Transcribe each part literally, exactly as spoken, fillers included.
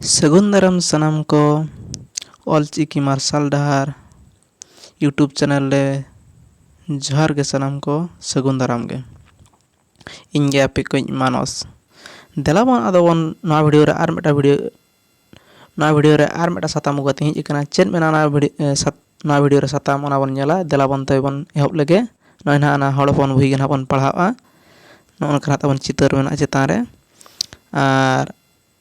ᱥᱟᱹᱜᱩᱱ ᱫᱟᱨᱟᱢ ᱥᱟᱱᱟᱢ ᱠᱚ ᱚᱞᱪᱤᱠᱤ ᱢᱟᱨᱥᱟᱞ ᱰᱟᱦᱟᱨ YouTube ᱪᱮᱱᱮᱞ ᱨᱮ᱾ ᱡᱚᱦᱟᱨ ᱜᱮ ᱥᱟᱱᱟᱢ ᱠᱚ, ᱥᱟᱹᱜᱩᱱ ᱫᱟᱨᱟᱢ ᱜᱮ᱾ ᱤᱧ ᱜᱮ ᱟᱯᱮ ᱠᱚᱧ ᱢᱟᱱᱚᱥ᱾ ᱫᱮᱞᱟ ᱵᱚᱱ ᱟᱫᱚ ᱵᱚᱱ ᱱᱚᱣᱟ ᱵᱷᱤᱰᱤᱭᱳ ᱨᱮ ᱟᱨ ᱢᱤᱫᱴᱟᱝ ᱵᱷᱤᱰᱤᱭᱳ ᱱᱚᱣᱟ ᱵᱷᱤᱰᱤᱭᱳ ᱨᱮ ᱟᱨ ᱢᱤᱫᱴᱟᱝ ᱥᱟᱛᱟᱢ ᱟᱹᱜᱩ ᱠᱟᱛᱮ ᱦᱮᱡ ᱟᱠᱟᱱᱟ᱾ ᱪᱮᱫ ᱢᱮᱱᱟᱜᱼᱟ ᱱᱚᱣᱟ ᱵᱷᱤᱰᱤᱭᱳ ᱮ, ᱥᱟᱛ- ᱱᱚᱣᱟ ᱵᱷᱤᱰᱤᱭᱳ ᱨᱮ ᱥᱟᱛᱟᱢ, ᱚᱱᱟ ᱵᱚᱱ ᱧᱮᱞᱟ᱾ ᱫᱮᱞᱟ ᱵᱚᱱ ᱛᱚᱵᱮ ᱵᱚᱱ ᱮᱦᱚᱵ ᱞᱮᱜᱮ᱾ ᱱᱚᱜᱼᱚᱭ ᱱᱟᱦᱟᱜ ᱚᱱᱟ ᱦᱚᱲ ᱦᱚᱯᱚᱱ ᱵᱳᱭ ᱜᱮ ᱱᱟᱦᱟᱜ ᱵᱚᱱ ᱯᱟᱲᱦᱟᱜᱼᱟ᱾ ᱱᱚᱜᱼᱚ ᱱᱚᱝᱠᱟ ᱱᱟᱦᱟᱜ ᱛᱟᱵᱚᱱ ᱪᱤᱛᱟᱹᱨ ᱢᱮᱱᱟᱜᱼᱟ ᱪᱮᱛᱟᱱ ᱨᱮ᱾ ᱟᱨ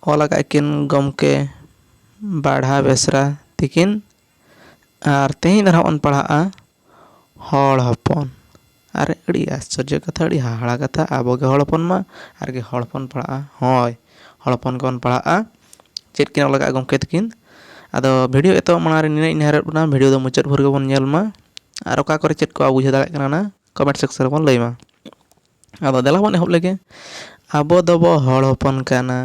ᱚᱞ ᱟᱠᱟᱫ ᱠᱤᱱ ᱜᱚᱢᱠᱮ ᱵᱟᱲᱦᱟ ᱵᱮᱥᱨᱟ ᱛᱤᱠᱤᱱ᱾ ᱟᱨ ᱛᱮᱦᱮᱧ ᱫᱚ ᱱᱟᱦᱟᱜ ᱵᱚᱱ ᱯᱟᱲᱦᱟᱜᱼᱟ ᱦᱚᱲ ᱦᱚᱯᱚᱱ᱾ ᱟᱨ ᱟᱹᱰᱤ ᱟᱥᱪᱚᱨᱡᱚ ᱠᱟᱛᱷᱟ, ᱟᱹᱰᱤ ᱦᱟᱦᱟᱲᱟ ᱠᱟᱛᱷᱟ, ᱟᱵᱚ ᱜᱮ ᱦᱚᱲ ᱦᱚᱯᱚᱱ ᱢᱟ ᱟᱨ ᱜᱮ ᱦᱚᱲ ᱦᱚᱯᱚᱱ ᱯᱟᱲᱦᱟᱜᱼᱟ᱾ ᱦᱳᱭ, ᱦᱚᱲ ᱦᱚᱯᱚᱱ ᱜᱮᱵᱚᱱ ᱯᱟᱲᱦᱟᱜᱼᱟ᱾ ᱪᱮᱫ ᱠᱤᱱ ᱚᱞ ᱟᱠᱟᱫ ᱜᱚᱢᱠᱮ ᱛᱟᱹᱠᱤᱱ? ᱟᱫᱚ ᱵᱷᱤᱰᱤᱭᱳ ᱮᱛᱚᱦᱚᱵ ᱢᱟᱲᱟᱝ ᱨᱮ ᱱᱤᱱᱟᱹᱜ ᱤᱧ ᱱᱮᱦᱚᱨᱮᱫ ᱵᱚᱱᱟ, ᱵᱷᱤᱰᱤᱭᱳ ᱫᱚ ᱢᱩᱪᱟᱹᱫ ᱵᱷᱳᱨ ᱜᱮᱵᱚᱱ ᱧᱮᱞ ᱢᱟ᱾ ᱟᱨ ᱚᱠᱟ ᱠᱚᱨᱮ ᱪᱮᱫ ᱠᱚ ᱵᱟᱵᱚ ᱵᱩᱡᱷᱟᱹᱣ ᱫᱟᱲᱮᱭᱟᱜ ᱠᱟᱱᱟ, ᱚᱱᱟ ᱠᱚᱢᱮᱱᱴ ᱥᱮᱠᱥᱚᱱ ᱨᱮᱵᱚᱱ ᱞᱟᱹᱭ ᱢᱟ᱾ ᱟᱫᱚ ᱫᱮᱞᱟ ᱵᱚᱱ ᱮᱦᱚᱵ ᱞᱮᱜᱮ᱾ ᱟᱵᱚ ᱫᱚᱵᱚ ᱦᱚᱲ ᱦᱚᱯᱚᱱ ᱠᱟᱱᱟ,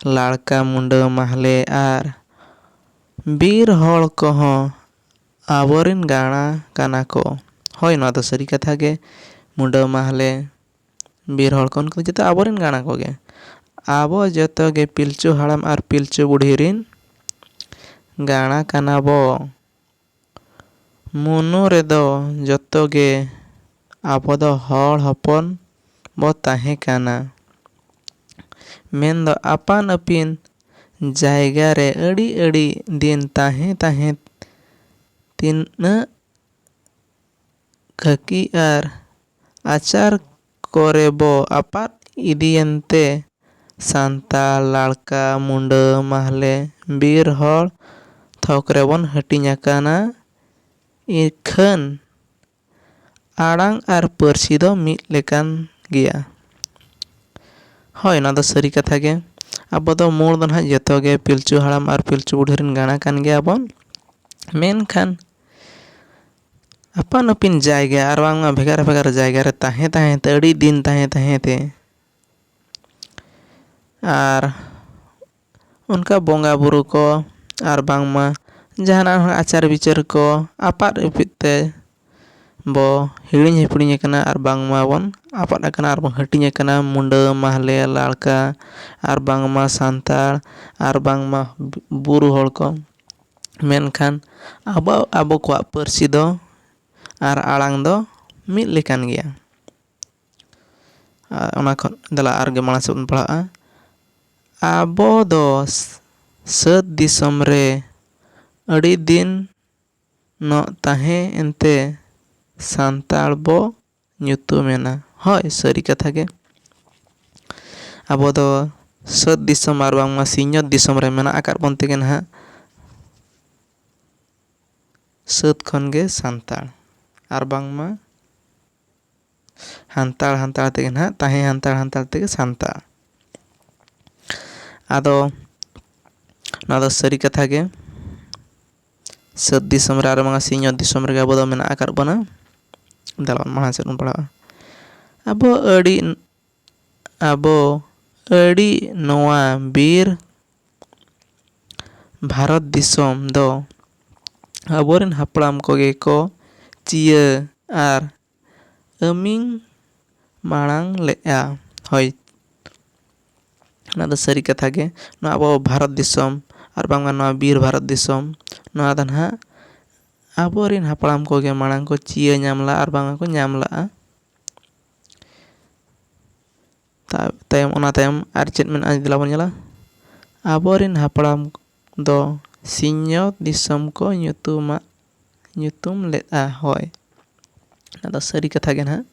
ᱞᱟᱲᱠᱟ, ᱢᱩᱸᱰᱟᱹ, ᱢᱟᱦᱞᱮ ᱟᱨ ᱵᱤᱨ ᱦᱚᱲ ᱠᱚᱦᱚᱸ ᱟᱵᱚᱨᱮᱱ ᱜᱟᱬᱟ ᱠᱟᱱᱟ ᱠᱚ᱾ ᱦᱳᱭ, ᱱᱚᱣᱟ ᱫᱚ ᱥᱟᱹᱨᱤ ᱠᱟᱛᱷᱟ ᱜᱮ᱾ ᱢᱩᱸᱰᱟᱹ, ᱢᱟᱦᱞᱮ, ᱵᱤᱨ ᱦᱚᱲ ᱠᱚ, ᱩᱱᱠᱩ ᱫᱚ ᱡᱚᱛᱚ ᱟᱵᱚᱨᱮᱱ ᱜᱟᱬᱟ ᱠᱚᱜᱮ᱾ ᱟᱵᱚ ᱡᱚᱛᱚ ᱜᱮ ᱯᱤᱞᱪᱩ ᱦᱟᱲᱟᱢ ᱟᱨ ᱯᱤᱞᱪᱩ ᱵᱩᱲᱦᱤ ᱨᱮᱱ ᱜᱟᱬᱟ ᱠᱟᱱᱟ ᱵᱚ᱾ ᱢᱩᱱᱩ ᱨᱮᱫᱚ ᱡᱚᱛᱚ ᱜᱮ ᱟᱵᱚ ᱫᱚ ᱦᱚᱲ ᱦᱚᱯᱚᱱ ᱵᱚ ᱛᱟᱦᱮᱸ ᱠᱟᱱᱟ᱾ ᱢᱮᱱᱫᱚ ᱟᱯᱟᱱ ᱟᱹᱯᱤᱱ ᱡᱟᱭᱜᱟ ᱨᱮ ᱟᱹᱰᱤ ᱟᱹᱰᱤ ᱫᱤᱱ ᱛᱟᱦᱮᱸ ᱛᱟᱦᱮᱸ ᱛᱤᱱᱟᱹᱜ ᱠᱷᱟᱹᱠᱤ ᱟᱨ ᱟᱪᱟᱨ ᱠᱚᱨᱮ ᱵᱚ ᱟᱯᱟᱫ ᱤᱫᱤᱭᱮᱱ ᱛᱮ ᱥᱟᱱᱛᱟᱲ, ᱞᱟᱲᱠᱟ, ᱢᱩᱸᱰᱟᱹ, ᱢᱟᱦᱞᱮ, ᱵᱤᱨ ᱦᱚᱲ ᱛᱷᱚᱠ ᱨᱮᱵᱚᱱ ᱦᱟᱹᱴᱤᱧ ᱟᱠᱟᱱᱟ᱾ ᱤᱠᱷᱟᱹᱱ ᱟᱲᱟᱝ ᱟᱨ ᱯᱟᱹᱨᱥᱤ ᱫᱚ ᱢᱤᱫ ᱞᱮᱠᱟᱱ ᱜᱮᱭᱟ᱾ ᱦᱳᱭ, ᱚᱱᱟ ᱫᱚ ᱥᱟᱹᱨᱤ ᱠᱟᱛᱷᱟ ᱜᱮ᱾ ᱟᱵᱚ ᱫᱚ ᱢᱩᱞ ᱫᱚ ᱱᱟᱦᱟᱜ ᱡᱚᱛᱚ ᱜᱮ ᱯᱤᱞᱪᱩ ᱦᱟᱲᱟᱢ ᱟᱨ ᱯᱤᱞᱪᱩ ᱵᱩᱰᱷᱤ ᱨᱮᱱ ᱜᱟᱬᱟ ᱠᱟᱱ ᱜᱮᱭᱟ ᱵᱚᱱ᱾ ᱢᱮᱱᱠᱷᱟᱱ ᱟᱯᱟᱱ ᱟᱹᱯᱤᱱ ᱡᱟᱭᱜᱟ ᱟᱨ ᱵᱟᱝᱢᱟ ᱵᱷᱮᱜᱟᱨ ᱵᱷᱮᱜᱟᱨ ᱡᱟᱭᱜᱟ ᱨᱮ ᱛᱟᱦᱮᱸ ᱛᱟᱦᱮᱸ ᱛᱮ, ᱟᱹᱰᱤ ᱫᱤᱱ ᱛᱟᱦᱮᱸ ᱛᱟᱦᱮᱸ ᱛᱮ, ᱟᱨ ᱚᱱᱠᱟ ᱵᱚᱸᱜᱟ ᱵᱩᱨᱩ ᱠᱚ ᱟᱨ ᱵᱟᱝᱢᱟ ᱡᱟᱦᱟᱱᱟᱜ ᱦᱚᱸ ᱟᱪᱟᱨ ᱵᱤᱪᱟᱹᱨ ᱠᱚ ᱟᱯᱟᱫ ᱟᱹᱯᱤᱫ ᱛᱮ ᱵᱚ ᱦᱤᱲᱤᱧ ᱦᱤᱯᱤᱲᱤᱧ ᱟᱠᱟᱱᱟ ᱟᱨ ᱵᱟᱝᱢᱟ ᱵᱚᱱ ᱟᱯᱟᱫ ᱟᱠᱟᱱᱟ ᱟᱨ ᱵᱟᱝ ᱦᱟᱹᱴᱤᱧ ᱟᱠᱟᱱᱟ ᱢᱩᱰᱟᱹ, ᱢᱟᱦᱞᱮ, ᱞᱟᱲᱠᱟ ᱟᱨ ᱵᱟᱝᱢᱟ ᱥᱟᱱᱛᱟᱲ ᱟᱨ ᱵᱟᱝᱢᱟ ᱵᱩᱨᱩ ᱦᱚᱲ ᱠᱚ᱾ ᱢᱮᱱᱠᱷᱟᱱ ᱟᱵᱚ, ᱟᱵᱚ ᱠᱚᱣᱟᱜ ᱯᱟᱹᱨᱥᱤ ᱫᱚ ᱟᱨ ᱟᱲᱟᱝ ᱫᱚ ᱢᱤᱫ ᱞᱮᱠᱟᱱ ᱜᱮᱭᱟ᱾ ᱟᱨ ᱚᱱᱟ ᱠᱷᱚᱱ ᱫᱮᱞᱟ ᱟᱨᱜᱮ ᱢᱟᱲᱟᱝ ᱥᱮᱫ ᱵᱚᱱ ᱯᱟᱲᱦᱟᱜᱼᱟ᱾ ᱟᱵᱚ ᱫᱚ ᱥᱟᱹᱛ ᱫᱤᱥᱚᱢ ᱨᱮ ᱟᱹᱰᱤ ᱫᱤᱱ ᱱᱚᱜ ᱛᱟᱦᱮᱸ ᱮᱱᱛᱮ ᱥᱟᱱᱛᱟᱲ ᱵᱚ ᱧᱩᱛᱩᱢᱮᱱᱟ᱾ ᱦᱳᱭ, ᱥᱟᱹᱨᱤ ᱠᱟᱛᱷᱟ ᱜᱮ᱾ ᱟᱵᱚ ᱫᱚ ᱥᱟᱹᱛ ᱫᱤᱥᱚᱢ ᱟᱨ ᱵᱟᱝᱢᱟ ᱥᱤᱧᱚᱛ ᱫᱤᱥᱚᱢ ᱨᱮ ᱢᱮᱱᱟᱜ ᱟᱠᱟᱫ ᱵᱚᱱ ᱛᱮᱜᱮ ᱱᱟᱦᱟᱜ ᱥᱟᱹᱛ ᱠᱷᱚᱱ ᱜᱮ ᱥᱟᱱᱛᱟᱲ ᱟᱨ ᱵᱟᱝᱢᱟ ᱦᱟᱱᱛᱟᱲ ᱦᱟᱱᱛᱟᱲ ᱛᱮᱜᱮ ᱱᱟᱦᱟᱜ ᱛᱟᱦᱮᱸ ᱦᱟᱱᱛᱟᱲ ᱦᱟᱱᱛᱟᱲ ᱛᱮᱜᱮ ᱥᱟᱱᱛᱟᱲ᱾ ᱟᱫᱚ ᱱᱚᱣᱟ ᱫᱚ ᱥᱟᱹᱨᱤ ᱠᱟᱛᱷᱟ ᱜᱮ᱾ ᱥᱟᱹᱛ ᱫᱤᱥᱚᱢ ᱨᱮ ᱟᱨ ᱵᱟᱝᱟ ᱥᱤᱧᱚᱛ ᱫᱤᱥᱚᱢ ᱨᱮᱜᱮ ᱟᱵᱚ ᱫᱚ ᱢᱮᱱᱟᱜ ᱟᱠᱟᱫ ᱵᱚᱱᱟ᱾ ᱫᱮᱞᱟ ᱵᱚᱱ ᱢᱟᱲᱟᱝ ᱥᱮᱫ ᱵᱚᱱ ᱯᱟᱲᱦᱟᱜᱼᱟ᱾ ᱟᱵᱚ ᱟᱹᱰᱤ, ᱟᱵᱚ ᱟᱹᱰᱤ ᱱᱚᱣᱟ ᱵᱤᱨ ᱵᱷᱟᱨᱚᱛ ᱫᱤᱥᱚᱢ ᱫᱚ ᱟᱵᱚᱨᱮᱱ ᱦᱟᱯᱲᱟᱢ ᱠᱚᱜᱮ ᱠᱚ ᱪᱤᱭᱟᱹ ᱟᱨ ᱟᱹᱢᱤᱧ ᱢᱟᱲᱟᱝ ᱞᱮᱫᱼᱟ᱾ ᱦᱳᱭ, ᱚᱱᱟ ᱫᱚ ᱥᱟᱹᱨᱤ ᱠᱟᱛᱷᱟ ᱜᱮ᱾ ᱱᱚᱣᱟ ᱟᱵᱚ ᱵᱷᱟᱨᱚᱛ ᱫᱤᱥᱚᱢ ᱟᱨ ᱵᱟᱝᱢᱟ ᱱᱚᱣᱟ ᱵᱤᱨ ᱵᱷᱟᱨᱚᱛ ᱫᱤᱥᱚᱢ, ᱱᱚᱣᱟ ᱫᱚ ᱱᱟᱦᱟᱜ ᱟᱵᱚᱨᱮᱱ ᱦᱟᱯᱲᱟᱢ ᱠᱚᱜᱮ ᱢᱟᱲᱟᱝ ᱠᱚ ᱪᱤᱭᱟᱹ ᱧᱟᱢ ᱞᱟᱜᱼᱟ ᱟᱨ ᱵᱟᱝᱟ ᱠᱚ ᱧᱟᱢ ᱞᱟᱜᱼᱟ᱾ ᱛᱟ-, ᱛᱟᱭᱚᱢ, ᱚᱱᱟ ᱛᱟᱭᱚᱢ ᱟᱨ ᱪᱮᱫ ᱢᱮᱱᱟᱜᱼᱟ, ᱫᱮᱞᱟ ᱵᱚᱱ ᱧᱮᱞᱟ᱾ ᱟᱵᱚᱨᱮᱱ ᱦᱟᱯᱲᱟᱢ ᱫᱚ ᱥᱤᱧᱚᱛ ᱫᱤᱥᱚᱢ ᱠᱚ ᱧᱩᱛᱩᱢᱟᱜ, ᱧᱩᱛᱩᱢ ᱞᱮᱫᱼᱟ᱾ ᱦᱳᱭ, ᱚᱱᱟ ᱫᱚ ᱥᱟᱹᱨᱤ ᱠᱟᱛᱷᱟ ᱜᱮ ᱱᱟᱦᱟᱜ᱾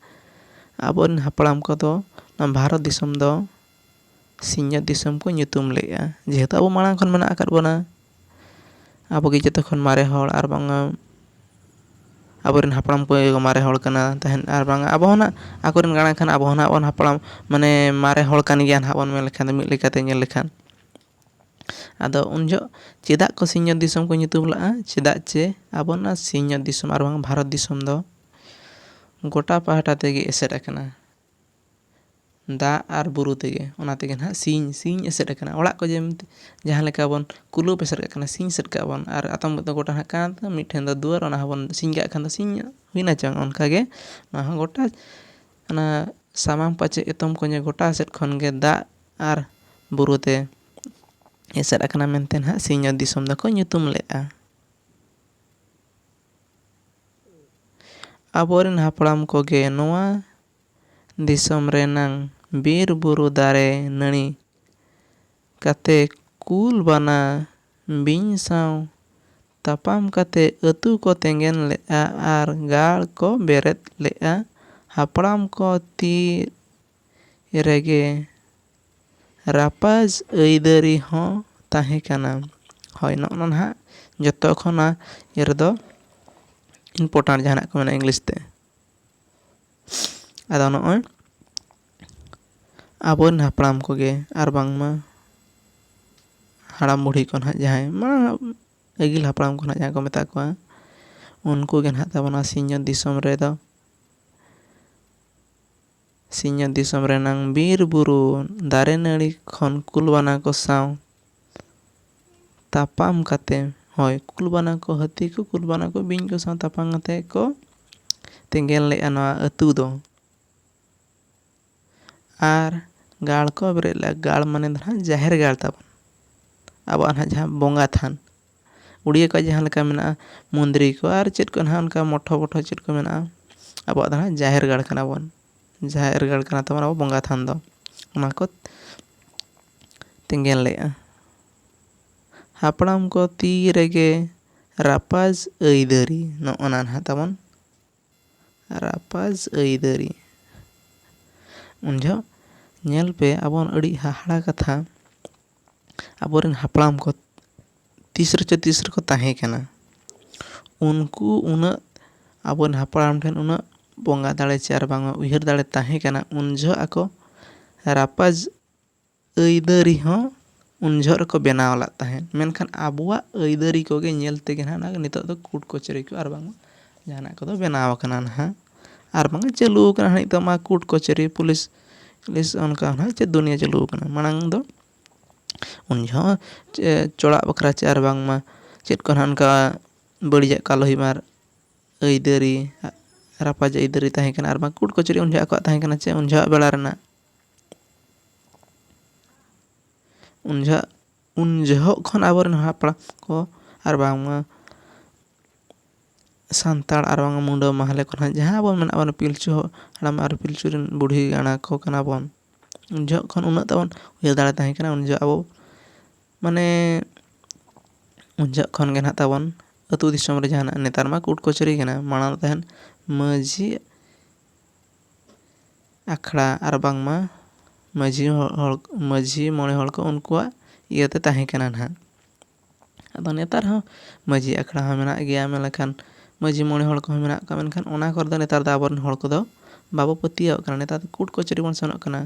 ᱟᱵᱚᱨᱮᱱ ᱦᱟᱯᱲᱟᱢ ᱠᱚᱫᱚ ᱱᱚᱣᱟ ᱵᱷᱟᱨᱚᱛ ᱫᱤᱥᱚᱢ ᱫᱚ ᱥᱤᱧᱚᱛ ᱫᱤᱥᱚᱢ ᱠᱚ ᱧᱩᱛᱩᱢ ᱞᱮᱫᱼᱟ᱾ ᱡᱮᱦᱮᱛᱩ ᱟᱵᱚ ᱢᱟᱲᱟᱝ ᱠᱷᱚᱱ ᱢᱮᱱᱟᱜ ᱟᱠᱟᱫ ᱵᱚᱱᱟ, ᱟᱵᱚ ᱜᱮ ᱡᱚᱛᱚ ᱠᱷᱚᱱ ᱢᱟᱨᱮ ᱦᱚᱲ, ᱟᱨ ᱵᱟᱝᱟ ᱟᱵᱚᱨᱮᱱ ᱦᱟᱯᱲᱟᱢ ᱠᱚ ᱢᱟᱨᱮ ᱦᱚᱲ ᱠᱟᱱᱟ ᱛᱟᱦᱮᱸᱫ, ᱟᱨ ᱵᱟᱝᱟ ᱟᱵᱚ ᱦᱚᱸ ᱱᱟᱜ ᱟᱠᱚᱨᱮᱱ ᱠᱟᱱᱟ ᱠᱷᱟᱱ ᱟᱵᱚ ᱦᱚᱸ ᱱᱟᱜ ᱵᱚᱱ ᱦᱟᱯᱲᱟᱢ, ᱢᱟᱱᱮ ᱢᱟᱨᱮ ᱦᱚᱲ ᱠᱟᱱ ᱜᱮᱭᱟ ᱱᱟᱜ ᱵᱚᱱ ᱢᱮᱱ ᱞᱮᱠᱷᱟᱱ ᱫᱚ, ᱢᱤᱫ ᱞᱮᱠᱟᱛᱮ ᱧᱮᱞ ᱞᱮᱠᱷᱟᱱ᱾ ᱟᱫᱚ ᱩᱱ ᱡᱚᱦᱚᱜ ᱪᱮᱫᱟᱜ ᱠᱚ ᱥᱤᱧᱚᱛ ᱫᱤᱥᱚᱢ ᱠᱚ ᱧᱩᱛᱩᱢ ᱞᱟᱜᱼᱟ? ᱪᱮᱫᱟᱜ ᱪᱮ ᱟᱵᱚ ᱱᱚᱣᱟ ᱥᱤᱧᱚᱛ ᱫᱤᱥᱚᱢ ᱟᱨ ᱵᱟᱝ ᱵᱷᱟᱨᱚᱛ ᱫᱤᱥᱚᱢ ᱫᱚ ᱜᱚᱴᱟ ᱯᱟᱦᱴᱟ ᱛᱮᱜᱮ ᱮᱥᱮᱫ ᱟᱠᱟᱱᱟ᱾ ᱫᱟᱜ ᱟᱨ ᱵᱩᱨᱩ ᱛᱮᱜᱮ, ᱚᱱᱟ ᱛᱮᱜᱮ ᱱᱟᱦᱟᱜ ᱥᱤᱧ, ᱥᱤᱧ ᱮᱥᱮᱫ ᱟᱠᱟᱱᱟ᱾ ᱚᱲᱟᱜ ᱠᱚ ᱡᱮᱢᱛᱤ ᱡᱟᱦᱟᱸ ᱞᱮᱠᱟ ᱵᱚᱱ ᱠᱩᱞᱟᱹᱯ ᱮᱥᱮᱫ ᱠᱟᱜ ᱠᱟᱱᱟ, ᱥᱤᱧ ᱮᱥᱮᱫ ᱠᱟᱜ ᱵᱚᱱ, ᱟᱨ ᱟᱛᱚᱢ ᱠᱚᱫᱚ ᱜᱚᱴᱟ ᱱᱟᱦᱟᱜ ᱠᱟᱸᱛ, ᱢᱤᱫ ᱴᱷᱮᱱ ᱫᱚ ᱫᱩᱣᱟᱹᱨ, ᱚᱱᱟ ᱦᱚᱸᱵᱚᱱ ᱥᱤᱧ ᱠᱟᱜ ᱠᱷᱟᱱ ᱫᱚ ᱥᱤᱧ ᱦᱩᱭᱱᱟ ᱪᱚᱝ? ᱚᱱᱠᱟ ᱜᱮ ᱱᱚᱣᱟ ᱦᱚᱸ ᱜᱚᱴᱟ ᱚᱱᱟ ᱥᱟᱢᱟᱝ ᱯᱟᱪᱮ ᱮᱛᱚᱢ ᱠᱚᱧᱮ ᱜᱚᱴᱟ ᱥᱮᱫ ᱠᱷᱚᱱ ᱜᱮ ᱫᱟᱜ ᱟᱨ ᱵᱩᱨᱩ ᱛᱮ ᱮᱥᱮᱫ ᱟᱠᱟᱱᱟ ᱢᱮᱱᱛᱮ ᱱᱟᱦᱟᱜ ᱥᱤᱧᱚᱛ ᱫᱤᱥᱚᱢ ᱫᱚᱠᱚ ᱧᱩᱛᱩᱢ ᱞᱮᱫᱼᱟ᱾ ᱟᱵᱚᱨᱮᱱ ᱦᱟᱯᱲᱟᱢ ᱠᱚᱜᱮ ᱱᱚᱣᱟ ᱫᱤᱥᱚᱢ ᱨᱮᱱᱟᱝ ᱵᱤᱨ ᱵᱩᱨᱩ ᱫᱟᱨᱮ ᱱᱟᱹᱲᱤ ᱠᱟᱛᱮ ᱠᱩᱞ ᱵᱟᱱᱟ ᱵᱤᱧ ᱥᱟᱶ ᱛᱟᱯᱟᱢ ᱠᱟᱛᱮ ᱟᱹᱛᱩ ᱠᱚ ᱛᱮᱸᱜᱮᱱ ᱞᱮᱫᱼᱟ ᱟᱨ ᱜᱟᱲ ᱠᱚ ᱵᱮᱨᱮᱫ ᱞᱮᱫᱼᱟ᱾ ᱦᱟᱯᱲᱟᱢ ᱠᱚ ᱛᱤ ᱨᱮᱜᱮ ᱨᱟᱯᱟᱡᱽ ᱟᱹᱭᱫᱟᱹᱨᱤ ᱦᱚᱸ ᱛᱟᱦᱮᱸ ᱠᱟᱱᱟ᱾ ᱦᱳᱭ, ᱱᱚᱜᱼᱚ ᱱᱚᱣᱟ ᱱᱟᱦᱟᱜ ᱡᱚᱛᱚ ᱠᱷᱚᱱᱟᱜ ᱤᱭᱟᱹ ᱨᱮᱫᱚ important ᱡᱟᱦᱟᱱᱟᱜ ᱠᱚ ᱢᱮᱱᱟ ᱤᱝᱞᱤᱥ ᱛᱮ᱾ ᱟᱫᱚ ᱱᱚᱜᱼᱚᱭ ᱟᱵᱚᱨᱮᱱ ᱦᱟᱯᱲᱟᱢ ᱠᱚᱜᱮ ᱟᱨ ᱵᱟᱝᱢᱟ ᱦᱟᱲᱟᱢ ᱵᱩᱲᱦᱤ ᱠᱚ ᱱᱟᱦᱟᱜ ᱡᱟᱦᱟᱸᱭ ᱢᱟ ᱟᱹᱜᱤᱞ ᱦᱟᱯᱲᱟᱢ ᱠᱚ ᱱᱟᱦᱟᱜ ᱡᱟᱦᱟᱸ ᱠᱚ ᱢᱮᱛᱟ ᱠᱚᱣᱟ, ᱩᱱᱠᱩ ᱜᱮ ᱱᱟᱦᱟᱜ ᱛᱟᱵᱚᱱᱟ ᱥᱤᱧᱚᱛ ᱫᱤᱥᱚᱢ ᱨᱮᱫᱚ ᱥᱤᱧᱚᱛ ᱫᱤᱥᱚᱢ ᱨᱮᱱᱟᱝ ᱵᱤᱨ ᱵᱩᱨᱩ ᱫᱟᱨᱮ ᱱᱟᱹᱲᱤ ᱠᱷᱚᱱ ᱠᱩᱞ ᱵᱟᱱᱟ ᱠᱚ ᱥᱟᱶ ᱛᱟᱯᱟᱢ ᱠᱟᱛᱮ, ᱦᱳᱭ, ᱠᱩᱞ ᱵᱟᱱᱟ ᱠᱚ, ᱦᱟᱹᱛᱤ ᱠᱚ, ᱠᱩᱞ ᱵᱟᱱᱟ ᱠᱚ, ᱵᱤᱧ ᱠᱚ ᱥᱟᱶ ᱛᱟᱯᱟᱢ ᱠᱟᱛᱮ ᱠᱚ ᱛᱮᱸᱜᱮᱱ ᱞᱮᱫᱼᱟ ᱱᱚᱣᱟ ᱟᱹᱛᱩ ᱫᱚ᱾ ᱟᱨ ᱜᱟᱲ ᱠᱚ ᱵᱮᱨᱮᱫ ᱞᱮᱫᱼᱟ᱾ ᱜᱟᱲ ᱢᱟᱱᱮ ᱫᱚ ᱱᱟᱦᱟᱜ ᱡᱟᱦᱮᱨ ᱜᱟᱲ ᱛᱟᱵᱚᱱ, ᱟᱵᱚᱣᱟᱜ ᱱᱟᱦᱟᱜ ᱡᱟᱦᱟᱸ ᱵᱚᱸᱜᱟ ᱛᱷᱟᱱ᱾ ᱩᱲᱤᱭᱟ ᱠᱚᱣᱟᱜ ᱡᱟᱦᱟᱸ ᱞᱮᱠᱟ ᱢᱮᱱᱟᱜᱼᱟ ᱢᱚᱱᱫᱤᱨ ᱠᱚ ᱟᱨ ᱪᱮᱫ ᱠᱚ ᱱᱟᱦᱟᱜ ᱚᱱᱠᱟ ᱢᱚᱴᱷᱚ ᱵᱚᱴᱷᱚ ᱪᱮᱫ ᱠᱚ ᱢᱮᱱᱟᱜᱼᱟ, ᱟᱵᱚᱣᱟᱜ ᱫᱚ ᱱᱟᱦᱟᱜ ᱡᱟᱦᱮᱨ ᱜᱟᱲ ᱠᱟᱱᱟ ᱵᱚᱱ᱾ ᱡᱟᱦᱮᱨ ᱜᱟᱲ ᱠᱟᱱᱟ ᱛᱟᱵᱚᱱ ᱟᱵᱚ ᱵᱚᱸᱜᱟ ᱛᱷᱟᱱ ᱫᱚ᱾ ᱚᱱᱟ ᱠᱚ ᱛᱮᱸᱜᱮᱱ ᱞᱮᱫᱼᱟ᱾ ᱦᱟᱯᱲᱟᱢ ᱠᱚ ᱛᱤ ᱨᱮᱜᱮ ᱨᱟᱯᱟᱡᱽ ᱟᱹᱭᱫᱟᱹᱨᱤ, ᱱᱚᱜᱼᱚ ᱱᱟ ᱱᱟᱦᱟᱜ ᱛᱟᱵᱚᱱ ᱨᱟᱯᱟᱡᱽ ᱟᱹᱭᱫᱟᱹᱨᱤ᱾ ᱩᱱ ᱡᱚᱦᱚᱜ ᱧᱮᱞ ᱯᱮ, ᱟᱵᱚ ᱟᱹᱰᱤ ᱦᱟᱦᱟᱲᱟ ᱠᱟᱛᱷᱟ, ᱟᱵᱚᱨᱮᱱ ᱦᱟᱯᱲᱟᱢ ᱠᱚ ᱛᱤᱥ ᱨᱮᱪᱚ ᱛᱤᱥ ᱨᱮᱠᱚ ᱛᱟᱦᱮᱸ ᱠᱟᱱᱟ᱾ ᱩᱱᱠᱩ ᱩᱱᱟᱹᱜ ᱟᱵᱚᱨᱮᱱ ᱦᱟᱯᱲᱟᱢ ᱴᱷᱮᱱ ᱩᱱᱟᱹᱜ ᱵᱚᱸᱜᱟ ᱫᱟᱲᱮ ᱪᱮ ᱟᱨ ᱵᱟᱝ ᱩᱭᱦᱟᱹᱨ ᱫᱟᱲᱮ ᱛᱟᱦᱮᱸ ᱠᱟᱱᱟ, ᱩᱱ ᱡᱚᱦᱚᱜ ᱟᱠᱚ ᱨᱟᱯᱟᱡᱽ ᱟᱹᱭᱫᱟᱹᱨᱤ ᱦᱚᱸ ᱩᱱ ᱡᱚᱦᱚᱜ ᱨᱮᱠᱚ ᱵᱮᱱᱟᱣ ᱞᱮᱫ ᱛᱟᱦᱮᱸᱫ᱾ ᱢᱮᱱᱠᱷᱟᱱ ᱟᱵᱚᱣᱟᱜ ᱟᱹᱭᱫᱟᱹᱨᱤ ᱠᱚᱜᱮ ᱧᱮᱞ ᱛᱮᱜᱮ ᱱᱟᱦᱟᱜ ᱚᱱᱟ ᱱᱤᱛᱚᱜ ᱫᱚ ᱠᱳᱨᱴ ᱠᱚᱪᱟᱹᱨᱤ ᱠᱚ ᱟᱨ ᱵᱟᱝ ᱡᱟᱦᱟᱱᱟᱜ ᱠᱚᱫᱚ ᱵᱮᱱᱟᱣ ᱟᱠᱟᱱᱟ ᱱᱟᱦᱟᱜ᱾ ᱟᱨ ᱵᱟᱝ ᱪᱟᱹᱞᱩ ᱟᱠᱟᱱᱟ ᱱᱤᱛᱚᱜ ᱢᱟ ᱠᱳᱨᱴ ᱠᱚᱪᱟᱹᱨᱤ, ᱯᱩᱞᱤᱥ, ᱯᱩᱞᱤᱥ ᱚᱱᱠᱟ ᱱᱟᱦᱟᱜ ᱪᱮᱫ ᱫᱩᱱᱤᱭᱟᱹ ᱪᱟᱹᱞᱩ ᱟᱠᱟᱱᱟ᱾ ᱢᱟᱲᱟᱝ ᱫᱚ ᱩᱱ ᱡᱚᱦᱚᱜ ᱪᱮ-, ᱪᱚᱲᱟᱜ ᱵᱟᱠᱷᱨᱟ ᱪᱮ ᱟᱨ ᱵᱟᱝᱢᱟ ᱪᱮᱫ ᱠᱚ ᱱᱟᱦᱟᱜ ᱚᱱᱠᱟ ᱵᱟᱹᱲᱤᱡᱟᱜ ᱠᱚ ᱟᱞᱚ ᱦᱩᱭᱩᱜ ᱢᱟ, ᱟᱹᱭᱫᱟᱹᱨᱤ ᱨᱟᱯᱟᱡ ᱟᱹᱭᱫᱟᱹᱨᱤ ᱛᱟᱦᱮᱸ ᱠᱟᱱᱟ, ᱟᱨ ᱵᱟᱝ ᱠᱳᱨᱴ ᱠᱚᱪᱟᱹᱨᱤ ᱩᱱ ᱡᱚᱦᱚᱜ ᱟᱠᱚᱣᱟᱜ ᱛᱟᱦᱮᱸ ᱠᱟᱱᱟ᱾ ᱪᱮ ᱩᱱ ᱡᱚᱦᱚᱜ ᱵᱮᱲᱟ ᱨᱮᱱᱟᱜ, ᱩᱱ ᱡᱚᱦᱚᱜ, ᱩᱱ ᱡᱚᱦᱚᱜ ᱠᱷᱚᱱ ᱟᱵᱚᱨᱮᱱ ᱦᱟᱯᱲᱟᱢ ᱠᱚ ᱟᱨ ᱵᱟᱝᱢᱟ ᱥᱟᱱᱛᱟᱲ ᱟᱨ ᱵᱟᱝ ᱢᱩᱰᱟᱹ ᱢᱟᱦᱞᱮ ᱠᱚ ᱱᱟᱦᱟᱜ ᱡᱟᱦᱟᱸ ᱵᱚᱱ ᱢᱮᱱᱟᱜ ᱵᱚᱱ, ᱯᱤᱞᱪᱩ ᱦᱟᱲᱟᱢ ᱟᱨ ᱯᱤᱞᱪᱩ ᱨᱮᱱ ᱵᱩᱰᱷᱤ ᱜᱟᱬᱟ ᱠᱚ ᱠᱟᱱᱟ ᱵᱚᱱ᱾ ᱩᱱ ᱡᱚᱦᱚᱜ ᱠᱷᱚᱱ ᱩᱱᱟᱹᱜ ᱛᱟᱵᱚᱱ ᱩᱭᱦᱟᱹᱨ ᱫᱟᱲᱮ ᱛᱟᱦᱮᱸ ᱠᱟᱱᱟ, ᱩᱱ ᱡᱚᱦᱚᱜ ᱟᱵᱚ ᱢᱟᱱᱮ ᱩᱱ ᱡᱚᱦᱚᱜ ᱠᱷᱚᱱ ᱜᱮ ᱱᱟᱦᱟᱜ ᱛᱟᱵᱚᱱ ᱟᱹᱛᱩ ᱫᱤᱥᱚᱢ ᱨᱮ ᱡᱟᱦᱟᱱᱟᱜ, ᱱᱮᱛᱟᱨ ᱢᱟ ᱠᱳᱨᱴ ᱠᱚᱪᱟᱹᱨᱤ ᱠᱟᱱᱟ, ᱢᱟᱲᱟᱝ ᱫᱚ ᱛᱟᱦᱮᱱ ᱢᱟᱹᱡᱷᱤ ᱟᱠᱷᱲᱟ ᱟᱨ ᱵᱟᱝᱢᱟ ᱢᱟᱹᱡᱷᱤ ᱦᱚᱲ, ᱢᱟᱹᱡᱷᱤ ᱢᱚᱬᱮ ᱦᱚᱲ ᱠᱚ ᱩᱱᱠᱩᱣᱟᱜ ᱤᱭᱟᱹᱛᱮ ᱛᱟᱦᱮᱸ ᱠᱟᱱᱟ ᱱᱟᱦᱟᱜ᱾ ᱟᱫᱚ ᱱᱮᱛᱟᱨ ᱦᱚᱸ ᱢᱟᱹᱡᱷᱤ ᱟᱠᱷᱲᱟ ᱦᱚᱸ ᱢᱮᱱᱟᱜ ᱜᱮᱭᱟ, ᱢᱮᱱ ᱞᱮᱠᱷᱟᱱ ᱢᱟᱹᱡᱷᱤ ᱢᱚᱬᱮ ᱦᱚᱲ ᱠᱚᱦᱚᱸ ᱢᱮᱱᱟᱜ ᱠᱚᱣᱟ, ᱢᱮᱱᱠᱷᱟᱱ ᱚᱱᱟ ᱠᱚᱨᱮ ᱫᱚ ᱱᱮᱛᱟᱨ ᱫᱚ ᱟᱵᱚᱨᱮᱱ ᱦᱚᱲ ᱠᱚᱫᱚ ᱵᱟᱵᱚ ᱯᱟᱹᱛᱭᱟᱹᱣᱟᱜ ᱠᱟᱱᱟ᱾ ᱱᱮᱛᱟᱨ ᱫᱚ ᱠᱳᱨᱴ ᱠᱚᱪᱟᱹᱨᱤ ᱵᱚᱱ ᱥᱮᱱᱚᱜ ᱠᱟᱱᱟ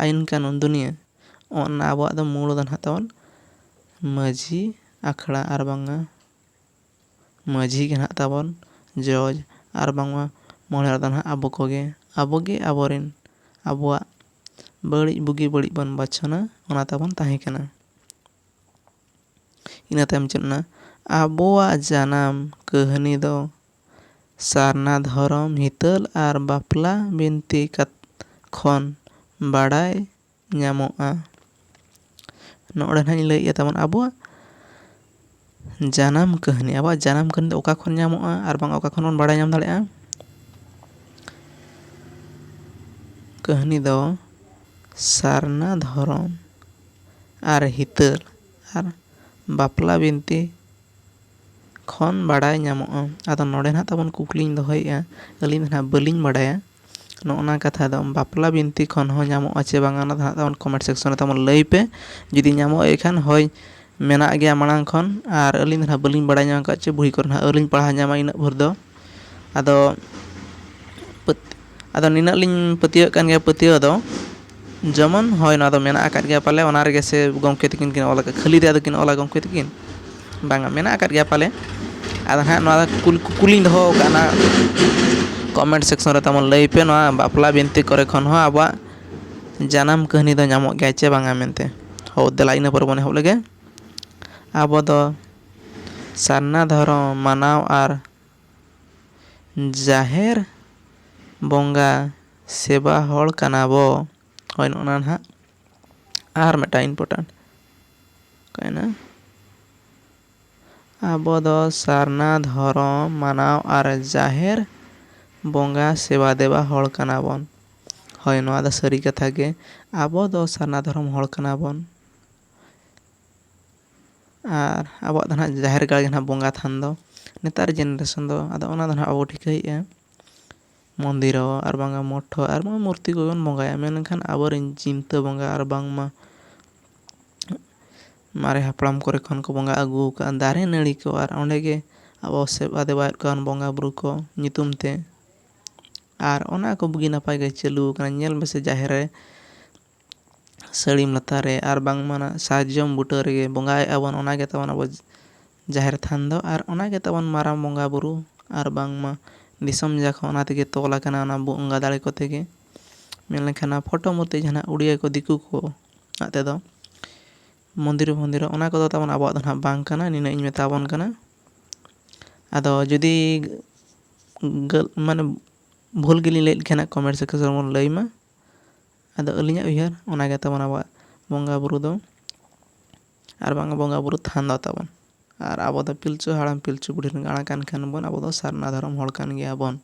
ᱟᱭᱤᱱ ᱠᱟᱹᱱᱩᱱ ᱫᱩᱱᱤᱭᱟᱹ᱾ ᱚᱱᱟ ᱟᱵᱚᱣᱟᱜ ᱫᱚ ᱢᱩᱞ ᱫᱚ ᱱᱟᱦᱟᱜ ᱛᱟᱵᱚᱱ ᱢᱟᱹᱡᱷᱤ ᱟᱠᱷᱲᱟ ᱟᱨ ᱵᱟᱝᱟ ᱢᱟᱹᱡᱷᱤ ᱜᱮ ᱱᱟᱦᱟᱜ ᱛᱟᱵᱚᱱ ᱡᱚᱡᱽ ᱟᱨ ᱵᱟᱝᱢᱟ ᱢᱚᱬᱮ ᱦᱚᱲ ᱫᱚ ᱱᱟᱦᱟᱜ ᱟᱵᱚ ᱠᱚᱜᱮ, ᱟᱵᱚᱜᱮ ᱟᱵᱚᱨᱮᱱ, ᱟᱵᱚᱣᱟᱜ ᱵᱟᱹᱲᱤᱡ ᱵᱩᱜᱤ ᱵᱟᱹᱲᱤᱡ ᱵᱚᱱ ᱵᱟᱪᱷᱚᱱᱟ, ᱚᱱᱟ ᱛᱟᱵᱚᱱ ᱛᱟᱦᱮᱸ ᱠᱟᱱᱟ᱾ ᱤᱱᱟᱹ ᱛᱟᱭᱚᱢ ᱪᱮᱫ ᱮᱱᱟ? ᱟᱵᱚᱣᱟᱜ ᱡᱟᱱᱟᱢ ᱠᱟᱹᱦᱱᱤ ᱫᱚ ᱥᱟᱨᱱᱟ ᱫᱷᱚᱨᱚᱢ ᱦᱤᱛᱟᱹᱞ ᱟᱨ ᱵᱟᱯᱞᱟ ᱵᱤᱱᱛᱤ ᱠᱟᱛ-, ᱠᱷᱚᱱ ᱵᱟᱲᱟᱭ ᱧᱟᱢᱚᱜᱼᱟ᱾ ᱱᱚᱰᱮ ᱱᱟᱦᱟᱜ ᱤᱧ ᱞᱟᱹᱭᱮᱫᱼᱟ ᱛᱟᱵᱚᱱ ᱟᱵᱚᱣᱟᱜ ᱡᱟᱱᱟᱢ ᱠᱟᱹᱦᱱᱤ, ᱟᱵᱚᱣᱟᱜ ᱡᱟᱱᱟᱢ ᱠᱟᱹᱦᱱᱤ ᱫᱚ ᱚᱠᱟ ᱠᱷᱚᱱ ᱧᱟᱢᱚᱜᱼᱟ ᱟᱨ ᱵᱟᱝ ᱚᱠᱟ ᱠᱷᱚᱱ ᱵᱚᱱ ᱵᱟᱲᱟᱭ ᱧᱟᱢ ᱫᱟᱲᱮᱭᱟᱜᱼᱟ? ᱠᱟᱹᱦᱱᱤ ᱫᱚ ᱥᱟᱨᱱᱟ ᱫᱷᱚᱨᱚᱢ ᱟᱨ ᱦᱤᱛᱟᱹᱞ ᱟᱨ ᱵᱟᱯᱞᱟ ᱵᱤᱱᱛᱤ ᱠᱷᱚᱱ ᱵᱟᱲᱟᱭ ᱧᱟᱢᱚᱜᱼᱟ᱾ ᱟᱫᱚ ᱱᱚᱰᱮ ᱱᱟᱦᱟᱜ ᱛᱟᱵᱚᱱ ᱠᱩᱠᱞᱤᱧ ᱫᱚᱦᱚᱭᱮᱫᱼᱟ, ᱟᱹᱞᱤᱧ ᱫᱚ ᱱᱟᱦᱟᱜ ᱵᱟᱹᱞᱤᱧ ᱵᱟᱲᱟᱭᱟ ᱱᱚᱜᱼᱚ ᱱᱟ ᱠᱟᱛᱷᱟ ᱫᱚ ᱵᱟᱯᱞᱟ ᱵᱤᱱᱛᱤ ᱠᱷᱚᱱ ᱦᱚᱸ ᱧᱟᱢᱚᱜᱼᱟ ᱪᱮ ᱵᱟᱝᱟ, ᱚᱱᱟ ᱫᱚ ᱱᱟᱦᱟᱜ ᱛᱟᱵᱚᱱ ᱠᱚᱢᱮᱱᱴ ᱥᱮᱠᱥᱚᱱ ᱨᱮ ᱛᱟᱵᱚᱱ ᱞᱟᱹᱭ ᱯᱮ᱾ ᱡᱩᱫᱤ ᱧᱟᱢᱚᱜ ᱠᱷᱟᱱ ᱦᱳᱭ, ᱢᱮᱱᱟᱜ ᱜᱮᱭᱟ ᱢᱟᱲᱟᱝ ᱠᱷᱚᱱ, ᱟᱨ ᱟᱹᱞᱤᱧ ᱫᱚ ᱱᱟᱦᱟᱜ ᱵᱟᱹᱞᱤᱧ ᱵᱟᱲᱟᱭ ᱧᱟᱢ ᱟᱠᱟᱫ ᱪᱮ ᱵᱩᱦᱤ ᱠᱚᱨᱮ ᱱᱟᱦᱟᱜ ᱟᱹᱣᱨᱤᱞᱤᱧ ᱯᱟᱲᱦᱟᱣ ᱧᱟᱢᱟ ᱤᱱᱟᱹᱜ ᱵᱷᱳᱨ ᱫᱚ᱾ ᱟᱫᱚ ᱯᱟᱹᱛ-, ᱟᱫᱚ ᱱᱤᱱᱟᱹᱜ ᱞᱤᱧ ᱯᱟᱹᱛᱭᱟᱹᱜ ᱠᱟᱱ ᱜᱮᱭᱟ ᱯᱟᱹᱛᱭᱟᱹᱣ ᱫᱚ, ᱡᱮᱢᱚᱱ ᱦᱳᱭ ᱱᱚᱣᱟ ᱫᱚ ᱢᱮᱱᱟᱜ ᱟᱠᱟᱫ ᱜᱮᱭᱟ ᱯᱟᱞᱮ, ᱚᱱᱟ ᱨᱮᱜᱮ ᱥᱮ ᱜᱚᱢᱠᱮ ᱛᱟᱹᱠᱤᱱ ᱠᱤᱱ ᱚᱞ ᱟᱠᱟᱫ, ᱠᱷᱟᱹᱞᱤ ᱨᱮ ᱟᱫᱚ ᱠᱤᱱ ᱚᱞᱟ ᱜᱚᱢᱠᱮ ᱛᱟᱹᱠᱤᱱ? ᱵᱟᱝᱟ, ᱢᱮᱱᱟᱜ ᱟᱠᱟᱫ ᱜᱮᱭᱟ ᱯᱟᱞᱮ᱾ ᱟᱫᱚ ᱱᱟᱦᱟᱜ ᱱᱚᱣᱟ ᱫᱚ ᱠᱩᱞ-, ᱠᱩᱠᱞᱤᱧ ᱫᱚᱦᱚ ᱟᱠᱟᱫᱼᱟ ᱱᱟᱦᱟᱜ ᱠᱚᱢᱮᱱᱴ ᱥᱮᱠᱥᱚᱱ ᱨᱮ ᱛᱟᱵᱚᱱ, ᱞᱟᱹᱭ ᱯᱮ ᱱᱚᱣᱟ ᱵᱟᱯᱞᱟ ᱵᱤᱱᱛᱤ ᱠᱚᱨᱮ ᱠᱷᱚᱱ ᱦᱚᱸ ᱟᱵᱚᱣᱟᱜ ᱡᱟᱱᱟᱢ ᱠᱟᱹᱦᱱᱤ ᱫᱚ ᱧᱟᱢᱚᱜ ᱜᱮᱭᱟ ᱪᱮ ᱵᱟᱝᱟ ᱢᱮᱱᱛᱮ᱾ ᱦᱳ, ᱫᱮᱞᱟ ᱤᱱᱟᱹ ᱯᱚᱨᱮ ᱵᱚᱱ ᱮᱦᱚᱵ ᱞᱮᱜᱮ᱾ ᱟᱵᱚ ᱫᱚ ᱥᱟᱨᱱᱟ ᱫᱷᱚᱨᱚᱢ ᱢᱟᱱᱟᱣ ᱟᱨ ᱡᱟᱦᱮᱨ ᱵᱚᱸᱜᱟ ᱥᱮᱵᱟ ᱦᱚᱲ ᱠᱟᱱᱟ ᱵᱚ᱾ ᱦᱳᱭ, ᱱᱚᱜᱼᱚ ᱱᱟ ᱱᱟᱦᱟᱜ ᱟᱨ ᱢᱤᱫᱴᱟᱝ important ᱠᱟᱱᱟ᱾ ᱟᱵᱚ ᱫᱚ ᱥᱟᱨᱱᱟ ᱫᱷᱚᱨᱚᱢ ᱢᱟᱱᱟᱣ ᱟᱨ ᱡᱟᱦᱮᱨ ᱵᱚᱸᱜᱟ ᱥᱮᱵᱟ ᱫᱮᱵᱟ ᱦᱚᱲ ᱠᱟᱱᱟ ᱵᱚᱱ᱾ ᱦᱳᱭ, ᱱᱚᱣᱟ ᱫᱚ ᱥᱟᱹᱨᱤ ᱠᱟᱛᱷᱟ ᱜᱮ, ᱟᱵᱚ ᱫᱚ ᱥᱟᱨᱱᱟ ᱫᱷᱚᱨᱚᱢ ᱦᱚᱲ ᱠᱟᱱᱟ ᱵᱚᱱ᱾ ᱟᱨ ᱟᱵᱚᱣᱟᱜ ᱫᱚ ᱱᱟᱦᱟᱜ ᱡᱟᱦᱮᱨ ᱜᱟᱲ ᱜᱮ ᱱᱟᱦᱟᱜ ᱵᱚᱸᱜᱟ ᱛᱷᱟᱱ ᱫᱚ᱾ ᱱᱮᱛᱟᱨ generation ᱫᱚ ᱟᱫᱚ ᱚᱱᱟ ᱫᱚ ᱱᱟᱦᱟᱜ ᱵᱟᱵᱚ ᱴᱷᱤᱠᱟᱹᱭᱮᱫᱼᱟ᱾ ᱢᱚᱱᱫᱤᱨ ᱨᱮ ᱟᱨ ᱵᱟᱝᱟ ᱢᱚᱴᱷ ᱨᱮ ᱟᱨ ᱵᱟᱝᱟ ᱢᱩᱨᱛᱤ ᱠᱚᱜᱮ ᱵᱚᱱ ᱵᱚᱸᱜᱟᱭᱟ, ᱢᱮᱱᱠᱷᱟᱱ ᱟᱵᱚᱨᱮᱱ ᱪᱤᱱᱛᱟᱹ ᱵᱚᱸᱜᱟ ᱟᱨ ᱵᱟᱝᱢᱟ ᱢᱟᱨᱮ ᱦᱟᱯᱲᱟᱢ ᱠᱚᱨᱮ ᱠᱷᱚᱱ ᱠᱚ ᱵᱚᱸᱜᱟ ᱟᱹᱜᱩ ᱟᱠᱟᱫᱼᱟ ᱫᱟᱨᱮ ᱱᱟᱹᱲᱤ ᱠᱚ, ᱟᱨ ᱚᱸᱰᱮ ᱜᱮ ᱟᱵᱚ ᱥᱮᱵᱟ ᱫᱮᱵᱟᱭᱮᱫ ᱠᱚᱣᱟ ᱵᱚᱸᱜᱟ ᱵᱩᱨᱩ ᱠᱚ ᱧᱩᱛᱩᱢ ᱛᱮ᱾ ᱟᱨ ᱚᱱᱟ ᱠᱚ ᱵᱩᱜᱤ ᱱᱟᱯᱟᱭ ᱜᱮ ᱪᱟᱹᱞᱩ ᱟᱠᱟᱱᱟ᱾ ᱧᱮᱞ ᱢᱮᱥᱮ, ᱡᱟᱦᱮᱨ ᱨᱮ ᱥᱟᱹᱲᱤᱢ ᱞᱟᱛᱟᱨ ᱨᱮ ᱟᱨ ᱵᱟᱝᱢᱟ ᱱᱟᱜ ᱥᱟᱨᱡᱚᱢ ᱵᱩᱴᱟᱹ ᱨᱮᱜᱮ ᱵᱚᱸᱜᱟᱭᱮᱫᱼᱟ ᱵᱚᱱ᱾ ᱚᱱᱟ ᱜᱮ ᱛᱟᱵᱚᱱ ᱟᱵᱚ ᱡᱟᱦᱮᱨ ᱛᱷᱟᱱ ᱫᱚ, ᱟᱨ ᱚᱱᱟ ᱜᱮ ᱛᱟᱵᱚᱱ ᱢᱟᱨᱟᱝ ᱵᱚᱸᱜᱟ ᱵᱩᱨᱩ ᱟᱨ ᱵᱟᱝᱢᱟ ᱫᱤᱥᱚᱢ ᱡᱟᱠ ᱦᱚᱸ ᱚᱱᱟ ᱛᱮᱜᱮ ᱛᱚᱞ ᱟᱠᱟᱱᱟ, ᱚᱱᱟ ᱵᱚᱸᱜᱟ ᱫᱟᱲᱮ ᱠᱚᱛᱮ ᱜᱮ᱾ ᱢᱮᱱ ᱞᱮᱠᱷᱟᱱ ᱚᱱᱟ ᱯᱷᱳᱴᱳ ᱢᱩᱨᱛᱤ ᱡᱟᱦᱟᱱᱟᱜ ᱩᱲᱤᱭᱟ ᱠᱚ, ᱫᱤᱠᱩ ᱠᱚ ᱟᱜ ᱛᱮᱫᱚ ᱢᱚᱱᱫᱤᱨ ᱯᱷᱚᱱᱫᱤᱨ, ᱚᱱᱟ ᱠᱚᱫᱚ ᱛᱟᱵᱚᱱ ᱟᱵᱚᱣᱟᱜ ᱫᱚ ᱱᱟᱦᱟᱜ ᱵᱟᱝ ᱠᱟᱱᱟ, ᱱᱤᱱᱟᱹᱜ ᱤᱧ ᱢᱮᱛᱟ ᱵᱚᱱ ᱠᱟᱱᱟ᱾ ᱟᱫᱚ ᱡᱩᱫᱤ ᱜᱟᱹᱞ-, ᱢᱟᱱᱮ ᱵᱷᱩᱞ ᱜᱮᱞᱤᱧ ᱞᱟᱹᱭᱮᱫ ᱠᱷᱟᱱ, comment section ᱨᱮᱵᱚᱱ ᱞᱟᱹᱭ ᱢᱟ᱾ ᱟᱫᱚ ᱟᱹᱞᱤᱧᱟᱜ ᱩᱭᱦᱟᱹᱨ ᱚᱱᱟ ᱜᱮ ᱛᱟᱵᱚᱱ ᱟᱵᱚᱣᱟᱜ ᱵᱚᱸᱜᱟ ᱵᱩᱨᱩ ᱫᱚ, ᱟᱨ ᱵᱟᱝ ᱵᱚᱸᱜᱟ ᱵᱩᱨᱩ ᱛᱷᱟᱱ ᱫᱚ ᱛᱟᱵᱚᱱ᱾ ᱟᱨ ᱟᱵᱚ ᱫᱚ ᱯᱤᱞᱪᱩ ᱦᱟᱲᱟᱢ ᱯᱤᱞᱪᱩ ᱵᱩᱰᱷᱤ ᱨᱮᱱ ᱜᱟᱲᱟ ᱠᱟᱱ ᱠᱷᱟᱱ ᱵᱚᱱ, ᱟᱵᱚ ᱫᱚ ᱥᱟᱨᱱᱟ ᱫᱷᱚᱨᱚᱢ ᱦᱚᱲ ᱠᱟᱱ ᱜᱮᱭᱟ ᱵᱚᱱ᱾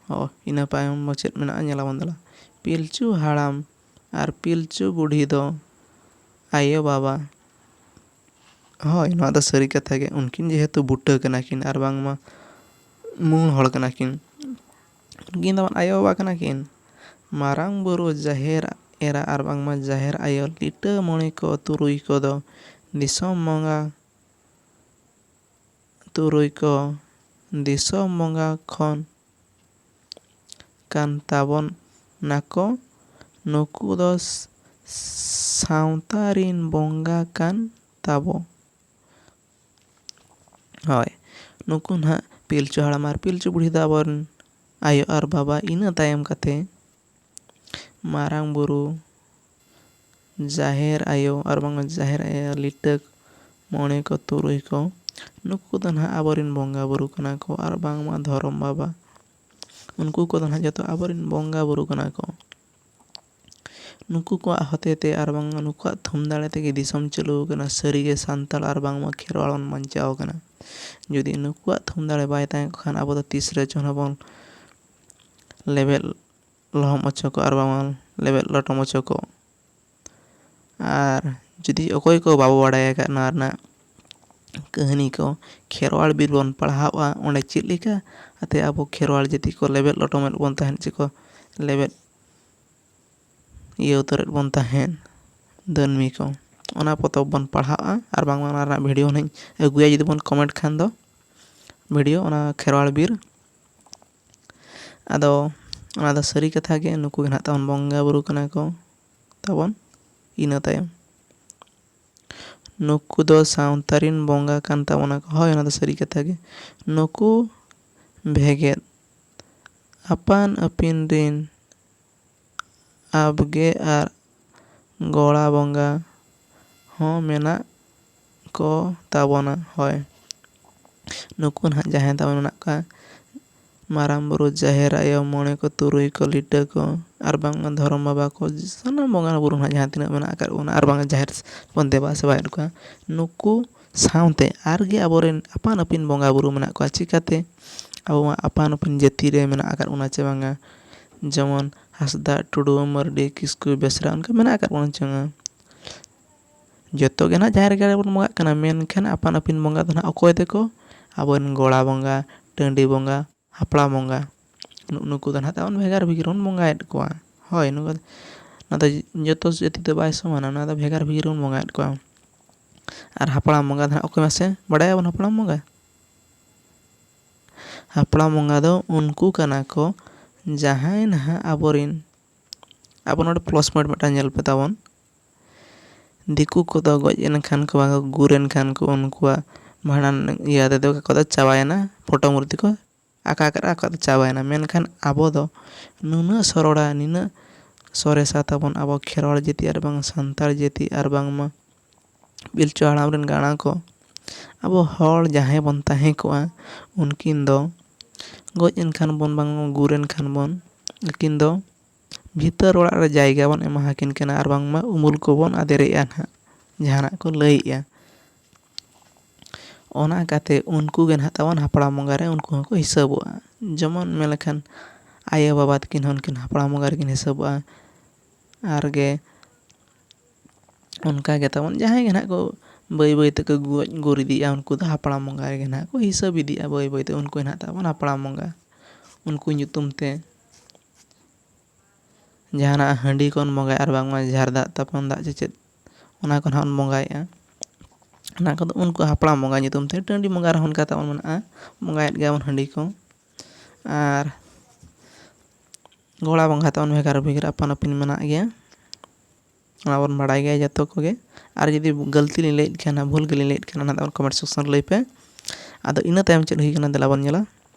ᱚ, ᱤᱱᱟᱹ ᱛᱟᱭᱚᱢ ᱫᱚ ᱪᱮᱫ ᱢᱮᱱᱟᱜᱼᱟ, ᱧᱮᱞᱟᱵᱚᱱ ᱫᱮᱞᱟ᱾ ᱯᱤᱞᱪᱩ ᱦᱟᱲᱟᱢ ᱟᱨ ᱯᱤᱞᱪᱩ ᱵᱩᱰᱷᱤ ᱫᱚ ᱟᱭᱳ ᱵᱟᱵᱟ, ᱦᱳᱭ, ᱱᱚᱣᱟ ᱫᱚ ᱥᱟᱹᱨᱤ ᱠᱟᱛᱷᱟ ᱜᱮ, ᱩᱱᱠᱤᱱ ᱡᱮᱦᱮᱛᱩ ᱵᱩᱴᱟᱹ ᱠᱟᱱᱟ ᱠᱤᱱ ᱟᱨ ᱵᱟᱝᱢᱟ ᱢᱩᱞ ᱦᱚᱲ ᱠᱟᱱᱟ ᱠᱤᱱ, ᱩᱱᱠᱤᱱ ᱫᱚ ᱟᱭᱳ ᱵᱟᱵᱟ ᱠᱟᱱᱟ ᱠᱤᱱ᱾ ᱢᱟᱨᱟᱝ ᱵᱩᱨᱩ, ᱡᱟᱦᱮᱨ ᱮᱨᱟ ᱟᱨ ᱵᱟᱝᱢᱟ ᱡᱟᱦᱮᱨ ᱟᱭᱳ, ᱞᱤᱴᱟᱹ ᱢᱚᱬᱮ ᱠᱚ ᱛᱩᱨᱩᱭ ᱠᱚᱫᱚ ᱫᱤᱥᱚᱢ ᱵᱚᱸᱜᱟ, ᱛᱩᱨᱩᱭ ᱠᱚ ᱫᱤᱥᱚᱢ ᱵᱚᱸᱜᱟ ᱠᱷᱚᱱ ᱠᱟᱱ ᱛᱟᱵᱚᱱ ᱱᱟᱠᱚ᱾ ᱱᱩᱠᱩ ᱫᱚ ᱥ-, ᱥᱟᱶᱛᱟ ᱨᱤᱱ ᱵᱚᱸᱜᱟ ᱠᱟᱱ ᱛᱟᱵᱚ᱾ ᱦᱳᱭ, ᱱᱩᱠᱩ ᱱᱟᱦᱟᱜ ᱯᱤᱞᱪᱩ ᱦᱟᱲᱟᱢ ᱟᱨ ᱯᱤᱞᱪᱩ ᱵᱩᱲᱦᱤ ᱫᱚ ᱟᱵᱚᱨᱮᱱ ᱟᱭᱳ ᱟᱨ ᱵᱟᱵᱟ᱾ ᱤᱱᱟᱹ ᱛᱟᱭᱚᱢ ᱠᱟᱛᱮ ᱢᱟᱨᱟᱝ ᱵᱩᱨᱩ, ᱡᱟᱦᱮᱨ ᱟᱭᱳ ᱟᱨ ᱵᱟᱝ ᱡᱟᱦᱮᱨ ᱟᱭᱳ ᱞᱤᱴᱟᱹ ᱢᱚᱬᱮ ᱠᱚ ᱛᱩᱨᱩᱭ ᱠᱚ, ᱱᱩᱠᱩ ᱫᱚ ᱱᱟᱦᱟᱜ ᱟᱵᱚᱨᱮᱱ ᱵᱚᱸᱜᱟ ᱵᱩᱨᱩ ᱠᱟᱱᱟ ᱠᱚ ᱟᱨ ᱵᱟᱝᱢᱟ ᱫᱷᱚᱨᱚᱢ ᱵᱟᱵᱟ᱾ ᱩᱱᱠᱩ ᱠᱚᱫᱚ ᱱᱟᱦᱟᱜ ᱡᱚᱛᱚ ᱟᱵᱚᱨᱮᱱ ᱵᱚᱸᱜᱟ ᱵᱩᱨᱩ ᱠᱟᱱᱟ ᱠᱚ᱾ ᱱᱩᱠᱩ ᱠᱚᱣᱟᱜ ᱦᱚᱛᱮᱛᱮ ᱟᱨ ᱵᱟᱝᱢᱟ ᱱᱩᱠᱩᱣᱟᱜ ᱛᱷᱩᱢ ᱫᱟᱲᱮ ᱛᱮᱜᱮ ᱫᱤᱥᱚᱢ ᱪᱟᱹᱞᱩ ᱟᱠᱟᱱᱟ᱾ ᱥᱟᱹᱨᱤᱜᱮ ᱥᱟᱱᱛᱟᱲ ᱟᱨ ᱵᱟᱝᱢᱟ ᱠᱷᱮᱨᱣᱟᱲ ᱵᱚᱱ ᱵᱟᱧᱪᱟᱣ ᱟᱠᱟᱱᱟ᱾ ᱡᱩᱫᱤ ᱱᱩᱠᱩᱣᱟᱜ ᱛᱷᱩᱢ ᱫᱟᱲᱮ ᱵᱟᱭ ᱛᱟᱦᱮᱸ ᱠᱚᱜ ᱠᱷᱟᱱ ᱟᱵᱚ ᱫᱚ ᱛᱤᱥ ᱨᱮ ᱪᱚ ᱦᱚᱸ ᱵᱚᱱ ᱞᱮᱵᱮᱫ ᱞᱚᱦᱚᱢ ᱚᱪᱚ ᱠᱚᱜ ᱟᱨ ᱵᱟᱝᱢᱟ ᱞᱮᱵᱮᱫ ᱞᱚᱴᱚᱢ ᱚᱪᱚ ᱠᱚᱜ᱾ ᱟᱨ ᱡᱩᱫᱤ ᱚᱠᱚᱭ ᱠᱚ ᱵᱟᱵᱚ ᱵᱟᱲᱟᱭ ᱟᱠᱟᱫ ᱱᱚᱣᱟ ᱨᱮᱱᱟᱜ ᱠᱟᱹᱦᱱᱤ ᱠᱚ, ᱠᱷᱮᱨᱣᱟᱲ ᱵᱤᱨ ᱵᱚᱱ ᱯᱟᱲᱦᱟᱣᱟ, ᱚᱸᱰᱮ ᱪᱮᱫ ᱞᱮᱠᱟ ᱟᱛᱮ ᱟᱵᱚ ᱠᱷᱮᱨᱣᱟᱲ ᱡᱟᱹᱛᱤ ᱠᱚ ᱞᱮᱵᱮᱫ ᱞᱚᱴᱚᱢᱮᱫ ᱵᱚᱱ ᱛᱟᱦᱮᱸᱫ, ᱪᱮ ᱠᱚ ᱞᱮᱵᱮᱫ ᱤᱭᱟᱹ ᱩᱛᱟᱹᱨᱮᱫ ᱵᱚᱱ ᱛᱟᱦᱮᱸᱫ ᱫᱟᱹᱱᱢᱤ ᱠᱚ, ᱚᱱᱟ ᱯᱚᱛᱚᱵ ᱵᱚᱱ ᱯᱟᱲᱦᱟᱜᱼᱟ᱾ ᱟᱨ ᱵᱟᱝᱢᱟ ᱚᱱᱟ ᱨᱮᱱᱟᱜ ᱵᱷᱤᱰᱤᱭᱳ ᱦᱚᱸᱧ ᱟᱹᱜᱩᱭᱟ, ᱡᱩᱫᱤ ᱵᱚᱱ ᱠᱚᱢᱮᱱᱴ ᱠᱷᱟᱱ ᱫᱚ ᱵᱷᱤᱰᱤᱭᱳ ᱚᱱᱟ ᱠᱷᱮᱨᱣᱟᱲ ᱵᱤᱨ᱾ ᱟᱫᱚ ᱚᱱᱟ ᱫᱚ ᱥᱟᱹᱨᱤ ᱠᱟᱛᱷᱟ ᱜᱮ, ᱱᱩᱠᱩ ᱜᱮ ᱱᱟᱦᱟᱜ ᱛᱟᱵᱚᱱ ᱵᱚᱸᱜᱟ ᱵᱩᱨᱩ ᱠᱟᱱᱟ ᱠᱚ ᱛᱟᱵᱚᱱ᱾ ᱤᱱᱟᱹ ᱛᱟᱭᱚᱢ ᱱᱩᱠᱩ ᱫᱚ ᱥᱟᱶᱛᱟ ᱨᱮᱱ ᱵᱚᱸᱜᱟ ᱠᱟᱱ ᱛᱟᱵᱚᱱᱟ ᱠᱚ᱾ ᱦᱳᱭ, ᱚᱱᱟ ᱫᱚ ᱥᱟᱹᱨᱤ ᱠᱟᱛᱷᱟ ᱜᱮ᱾ ᱱᱩᱠᱩ ᱵᱷᱮᱜᱮᱫ ᱟᱯᱟᱱ ᱟᱹᱯᱤᱱ ᱨᱮᱱ ᱟᱵᱜᱮ ᱟᱨ ᱜᱚᱲᱟ ᱵᱚᱸᱜᱟ ᱦᱚᱸ ᱢᱮᱱᱟᱜ ᱠᱚ ᱛᱟᱵᱚᱱᱟ᱾ ᱦᱳᱭ, ᱱᱩᱠᱩ ᱱᱟᱦᱟᱜ ᱡᱟᱦᱟᱸᱭ ᱛᱟᱵᱚᱱ ᱢᱮᱱᱟᱜ ᱠᱚᱣᱟ, ᱢᱟᱨᱟᱝ ᱵᱩᱨᱩ, ᱡᱟᱦᱮᱨ ᱟᱭᱳ, ᱢᱚᱬᱮ ᱠᱚ, ᱛᱩᱨᱩᱭ ᱠᱚ, ᱞᱤᱴᱟᱹ ᱠᱚ, ᱟᱨ ᱵᱟᱝ ᱫᱷᱚᱨᱚᱢ ᱵᱟᱵᱟ ᱠᱚ, ᱥᱟᱱᱟᱢ ᱵᱚᱸᱜᱟ ᱵᱩᱨᱩ ᱱᱟᱦᱟᱜ ᱡᱟᱦᱟᱸ ᱛᱤᱱᱟᱹᱜ ᱢᱮᱱᱟᱜ ᱟᱠᱟᱫ ᱵᱚᱱᱟ, ᱟᱨ ᱵᱟᱝ ᱡᱟᱦᱮᱨ ᱵᱚᱱ ᱫᱮᱵᱟ ᱥᱮᱵᱟᱭᱮᱫ ᱠᱚᱣᱟ, ᱱᱩᱠᱩ ᱥᱟᱶᱛᱮ ᱟᱨᱜᱮ ᱟᱵᱚᱨᱮᱱ ᱟᱯᱟᱱ ᱟᱹᱯᱤᱱ ᱵᱚᱸᱜᱟ ᱵᱩᱨᱩ ᱢᱮᱱᱟᱜ ᱠᱚᱣᱟ᱾ ᱪᱤᱠᱟᱹᱛᱮ ᱟᱵᱚ ᱢᱟ ᱟᱯᱟᱱ ᱟᱹᱯᱤᱱ ᱡᱟᱹᱛᱤ ᱨᱮ ᱢᱮᱱᱟᱜ ᱟᱠᱟᱫ ᱵᱚᱱᱟ ᱪᱮ ᱵᱟᱝᱟ? ᱡᱮᱢᱚᱱ ᱦᱟᱸᱥᱫᱟ, ᱴᱩᱰᱩ, ᱢᱟᱹᱨᱰᱤ, ᱠᱤᱥᱠᱩ, ᱵᱮᱥᱨᱟ, ᱚᱱᱠᱟ ᱢᱮᱱᱟᱜ ᱟᱠᱟᱫ ᱵᱚᱱᱟ ᱪᱮ ᱵᱟᱝᱟ? ᱡᱚᱛᱚ ᱜᱮ ᱱᱟᱦᱟᱜ ᱡᱟᱦᱮᱨ ᱜᱟᱲ ᱨᱮᱵᱚᱱ ᱵᱚᱸᱜᱟᱜ ᱠᱟᱱᱟ, ᱢᱮᱱᱠᱷᱟᱱ ᱟᱯᱟᱱ ᱟᱹᱯᱤᱱ ᱵᱚᱸᱜᱟ ᱫᱚ ᱱᱟᱦᱟᱜ ᱚᱠᱚᱭ ᱛᱮᱠᱚ? ᱟᱵᱚᱨᱮᱱ ᱜᱚᱲᱟ ᱵᱚᱸᱜᱟ, ᱴᱟᱺᱰᱤ ᱵᱚᱸᱜᱟ, ᱦᱟᱯᱲᱟᱢ ᱵᱚᱸᱜᱟ, ᱱᱩ-, ᱱᱩᱠᱩ ᱫᱚ ᱱᱟᱦᱟᱜ ᱛᱟᱵᱚᱱ ᱵᱷᱮᱜᱟᱨ ᱵᱷᱮᱜᱟᱨ ᱵᱚᱱ ᱵᱚᱸᱜᱟᱭᱮᱫ ᱠᱚᱣᱟ᱾ ᱦᱳᱭ, ᱱᱩᱠᱩ ᱫᱚ, ᱱᱚᱣᱟ ᱫᱚ ᱡᱚᱛᱚ ᱡᱟᱹᱛᱤ ᱫᱚ ᱵᱟᱭ ᱥᱚᱢᱟᱱᱟ, ᱱᱚᱣᱟ ᱫᱚ ᱵᱷᱮᱜᱟᱨ ᱵᱷᱮᱜᱟᱨ ᱵᱚᱱ ᱵᱚᱸᱜᱟᱭᱮᱫ ᱠᱚᱣᱟ᱾ ᱟᱨ ᱦᱟᱯᱲᱟᱢ ᱵᱚᱸᱜᱟ ᱫᱚ ᱱᱟᱦᱟᱜ ᱚᱠᱚᱭ ᱢᱟᱥᱮ ᱵᱟᱲᱟᱭᱟᱵᱚᱱ ᱦᱟᱯᱲᱟᱢ ᱵᱚᱸᱜᱟ? ᱦᱟᱯᱲᱟᱢ ᱵᱚᱸᱜᱟ ᱫᱚ ᱩᱱᱠᱩ ᱠᱟᱱᱟ ᱠᱚ ᱡᱟᱦᱟᱸᱭ ᱱᱟᱦᱟᱜ ᱟᱵᱚᱨᱮᱱ, ᱟᱵᱚ ᱱᱚᱰᱮ ᱯᱞᱟᱥ ᱯᱚᱭᱮᱱᱴ ᱢᱤᱫᱴᱟᱝ ᱧᱮᱞ ᱯᱮ ᱛᱟᱵᱚᱱ᱾ ᱫᱤᱠᱩ ᱠᱚᱫᱚ ᱜᱚᱡ ᱮᱱ ᱠᱷᱟᱱ ᱠᱚ, ᱵᱟᱝ ᱠᱚ ᱜᱩᱨ ᱮᱱ ᱠᱷᱟᱱ ᱠᱚ, ᱩᱱᱠᱩᱣᱟᱜ ᱵᱷᱟᱸᱰᱟᱱ ᱤᱭᱟᱹ ᱛᱮᱫᱚ ᱚᱠᱟ ᱠᱚᱫᱚ ᱪᱟᱵᱟᱭᱮᱱᱟ, ᱯᱷᱳᱴᱳ ᱢᱩᱨᱛᱤ ᱠᱚ ᱟᱠᱟ ᱠᱟᱜᱼᱟ, ᱚᱠᱟ ᱫᱚ ᱪᱟᱵᱟᱭᱮᱱᱟ᱾ ᱢᱮᱱᱠᱷᱟᱱ ᱟᱵᱚ ᱫᱚ ᱱᱩᱱᱟᱹᱜ ᱥᱚᱨᱚᱲᱟ, ᱱᱤᱱᱟᱹᱜ ᱥᱚᱨᱮᱥᱟ ᱛᱟᱵᱚᱱ ᱟᱵᱚ ᱠᱷᱮᱨᱣᱟᱲ ᱡᱟᱹᱛᱤ ᱟᱨ ᱵᱟᱝ ᱥᱟᱱᱛᱟᱲ ᱡᱟᱹᱛᱤ ᱟᱨ ᱵᱟᱝᱢᱟ ᱯᱤᱞᱪᱩ ᱦᱟᱲᱟᱢ ᱨᱮᱱ ᱜᱟᱬᱟ ᱠᱚ, ᱟᱵᱚ ᱦᱚᱲ ᱡᱟᱦᱟᱸᱭ ᱵᱚᱱ ᱛᱟᱦᱮᱸ ᱠᱚᱜᱼᱟ, ᱩᱱᱠᱤᱱ ᱫᱚ ᱜᱚᱡ ᱮᱱ ᱠᱷᱟᱱ ᱵᱚᱱ, ᱵᱟᱝ ᱜᱩᱨ ᱮᱱ ᱠᱷᱟᱱ ᱵᱚᱱ, ᱟᱹᱠᱤᱱ ᱫᱚ ᱵᱷᱤᱛᱟᱹᱨ ᱚᱲᱟᱜ ᱨᱮ ᱡᱟᱭᱜᱟ ᱵᱚᱱ ᱮᱢᱟ ᱟᱹᱠᱤᱱ ᱠᱟᱱᱟ, ᱟᱨ ᱵᱟᱝᱢᱟ ᱩᱢᱩᱞ ᱠᱚᱵᱚᱱ ᱟᱫᱮᱨᱮᱜᱼᱟ ᱱᱟᱦᱟᱜ, ᱡᱟᱦᱟᱱᱟᱜ ᱠᱚ ᱞᱟᱹᱭᱮᱜᱼᱟ᱾ ᱚᱱᱟ ᱠᱟᱛᱮ ᱩᱱᱠᱩ ᱜᱮ ᱱᱟᱦᱟᱜ ᱛᱟᱵᱚᱱ ᱦᱟᱯᱲᱟᱢ ᱵᱚᱸᱜᱟ ᱨᱮ ᱩᱱᱠᱩ ᱦᱚᱸᱠᱚ ᱦᱤᱥᱟᱹᱵᱚᱜᱼᱟ᱾ ᱡᱮᱢᱚᱱ ᱢᱮᱱ ᱞᱮᱠᱷᱟᱱ ᱟᱭᱳ ᱵᱟᱵᱟ ᱛᱟᱹᱠᱤᱱ ᱦᱚᱸ ᱩᱱᱠᱤᱱ ᱦᱟᱯᱲᱟᱢ ᱵᱚᱸᱜᱟ ᱨᱮᱠᱤᱱ ᱦᱤᱥᱟᱹᱵᱚᱜᱼᱟ᱾ ᱟᱨ ᱜᱮ ᱚᱱᱠᱟ ᱜᱮ ᱛᱟᱵᱚᱱ ᱡᱟᱦᱟᱸᱭ ᱜᱮ ᱱᱟᱦᱟᱜ ᱠᱚ ᱵᱟᱹᱭ ᱵᱟᱹᱭ ᱛᱮᱠᱚ ᱜᱚᱡ ᱜᱩᱨ ᱤᱫᱤᱜᱼᱟ, ᱩᱱᱠᱩ ᱫᱚ ᱦᱟᱯᱲᱟᱢ ᱵᱚᱸᱜᱟ ᱨᱮᱜᱮ ᱱᱟᱦᱟᱜ ᱠᱚ ᱦᱤᱥᱟᱹᱵ ᱤᱫᱤᱜᱼᱟ ᱵᱟᱹᱭ ᱵᱟᱹᱭ ᱛᱮ᱾ ᱩᱱᱠᱩ ᱱᱟᱦᱟᱜ ᱛᱟᱵᱚᱱ ᱦᱟᱯᱲᱟᱢ ᱵᱚᱸᱜᱟ, ᱩᱱᱠᱩ ᱧᱩᱛᱩᱢ ᱛᱮ ᱡᱟᱦᱟᱱᱟᱜ ᱦᱟᱺᱰᱤ ᱠᱚᱵᱚᱱ ᱵᱚᱸᱜᱟᱭᱟ ᱟᱨ ᱵᱟᱝᱢᱟ ᱡᱷᱟᱨ ᱫᱟᱜ ᱛᱟᱯᱚᱱ ᱫᱟᱜ ᱪᱮ ᱪᱮᱫ, ᱚᱱᱟ ᱠᱚ ᱱᱟᱦᱟᱜ ᱵᱚᱱ ᱵᱚᱸᱜᱟᱭᱮᱫᱼᱟ᱾ ᱚᱱᱟ ᱠᱚᱫᱚ ᱩᱱᱠᱩ ᱦᱟᱯᱲᱟᱢ ᱵᱚᱸᱜᱟ ᱧᱩᱛᱩᱢ ᱛᱮ, ᱴᱟᱺᱰᱤ ᱵᱚᱸᱜᱟ ᱨᱮᱦᱚᱸ ᱚᱱᱠᱟ ᱛᱟᱵᱚᱱ ᱢᱮᱱᱟᱜᱼᱟ, ᱵᱚᱸᱜᱟᱭᱮᱫ ᱜᱮᱭᱟ ᱵᱚᱱ ᱦᱟᱺᱰᱤ ᱠᱚ᱾ ᱟᱨ ᱜᱚᱲᱟ ᱵᱚᱸᱜᱟ ᱛᱟᱵᱚᱱ ᱵᱷᱮᱜᱟᱨ ᱵᱷᱮᱜᱟᱨ ᱟᱯᱟᱱ ᱟᱹᱯᱤᱱ ᱢᱮᱱᱟᱜ ᱜᱮᱭᱟ, ᱚᱱᱟ ᱵᱚᱱ ᱵᱟᱲᱟᱭ ᱜᱮᱭᱟ ᱡᱚᱛᱚ ᱠᱚᱜᱮ᱾ ᱟᱨ ᱡᱩᱫᱤ ᱜᱟᱹᱞᱛᱤ ᱞᱤᱧ ᱞᱟᱹᱭᱮᱫ ᱠᱷᱟᱱ, ᱵᱷᱩᱞ ᱜᱮᱞᱤᱧ ᱞᱟᱹᱭᱮᱫ ᱠᱷᱟᱱ, ᱚᱱᱟ ᱫᱚ ᱠᱚᱢᱮᱱᱴ ᱥᱮᱠᱥᱚᱱ ᱨᱮ ᱞᱟᱹᱭ ᱯᱮ᱾ ᱟᱫᱚ ᱤᱱᱟᱹ ᱛᱟᱭᱚᱢ ᱪᱮᱫ ᱦᱩᱭ ᱠᱟᱱᱟ, ᱫᱮᱞᱟ ᱵᱚᱱ ᱧᱮᱞᱟ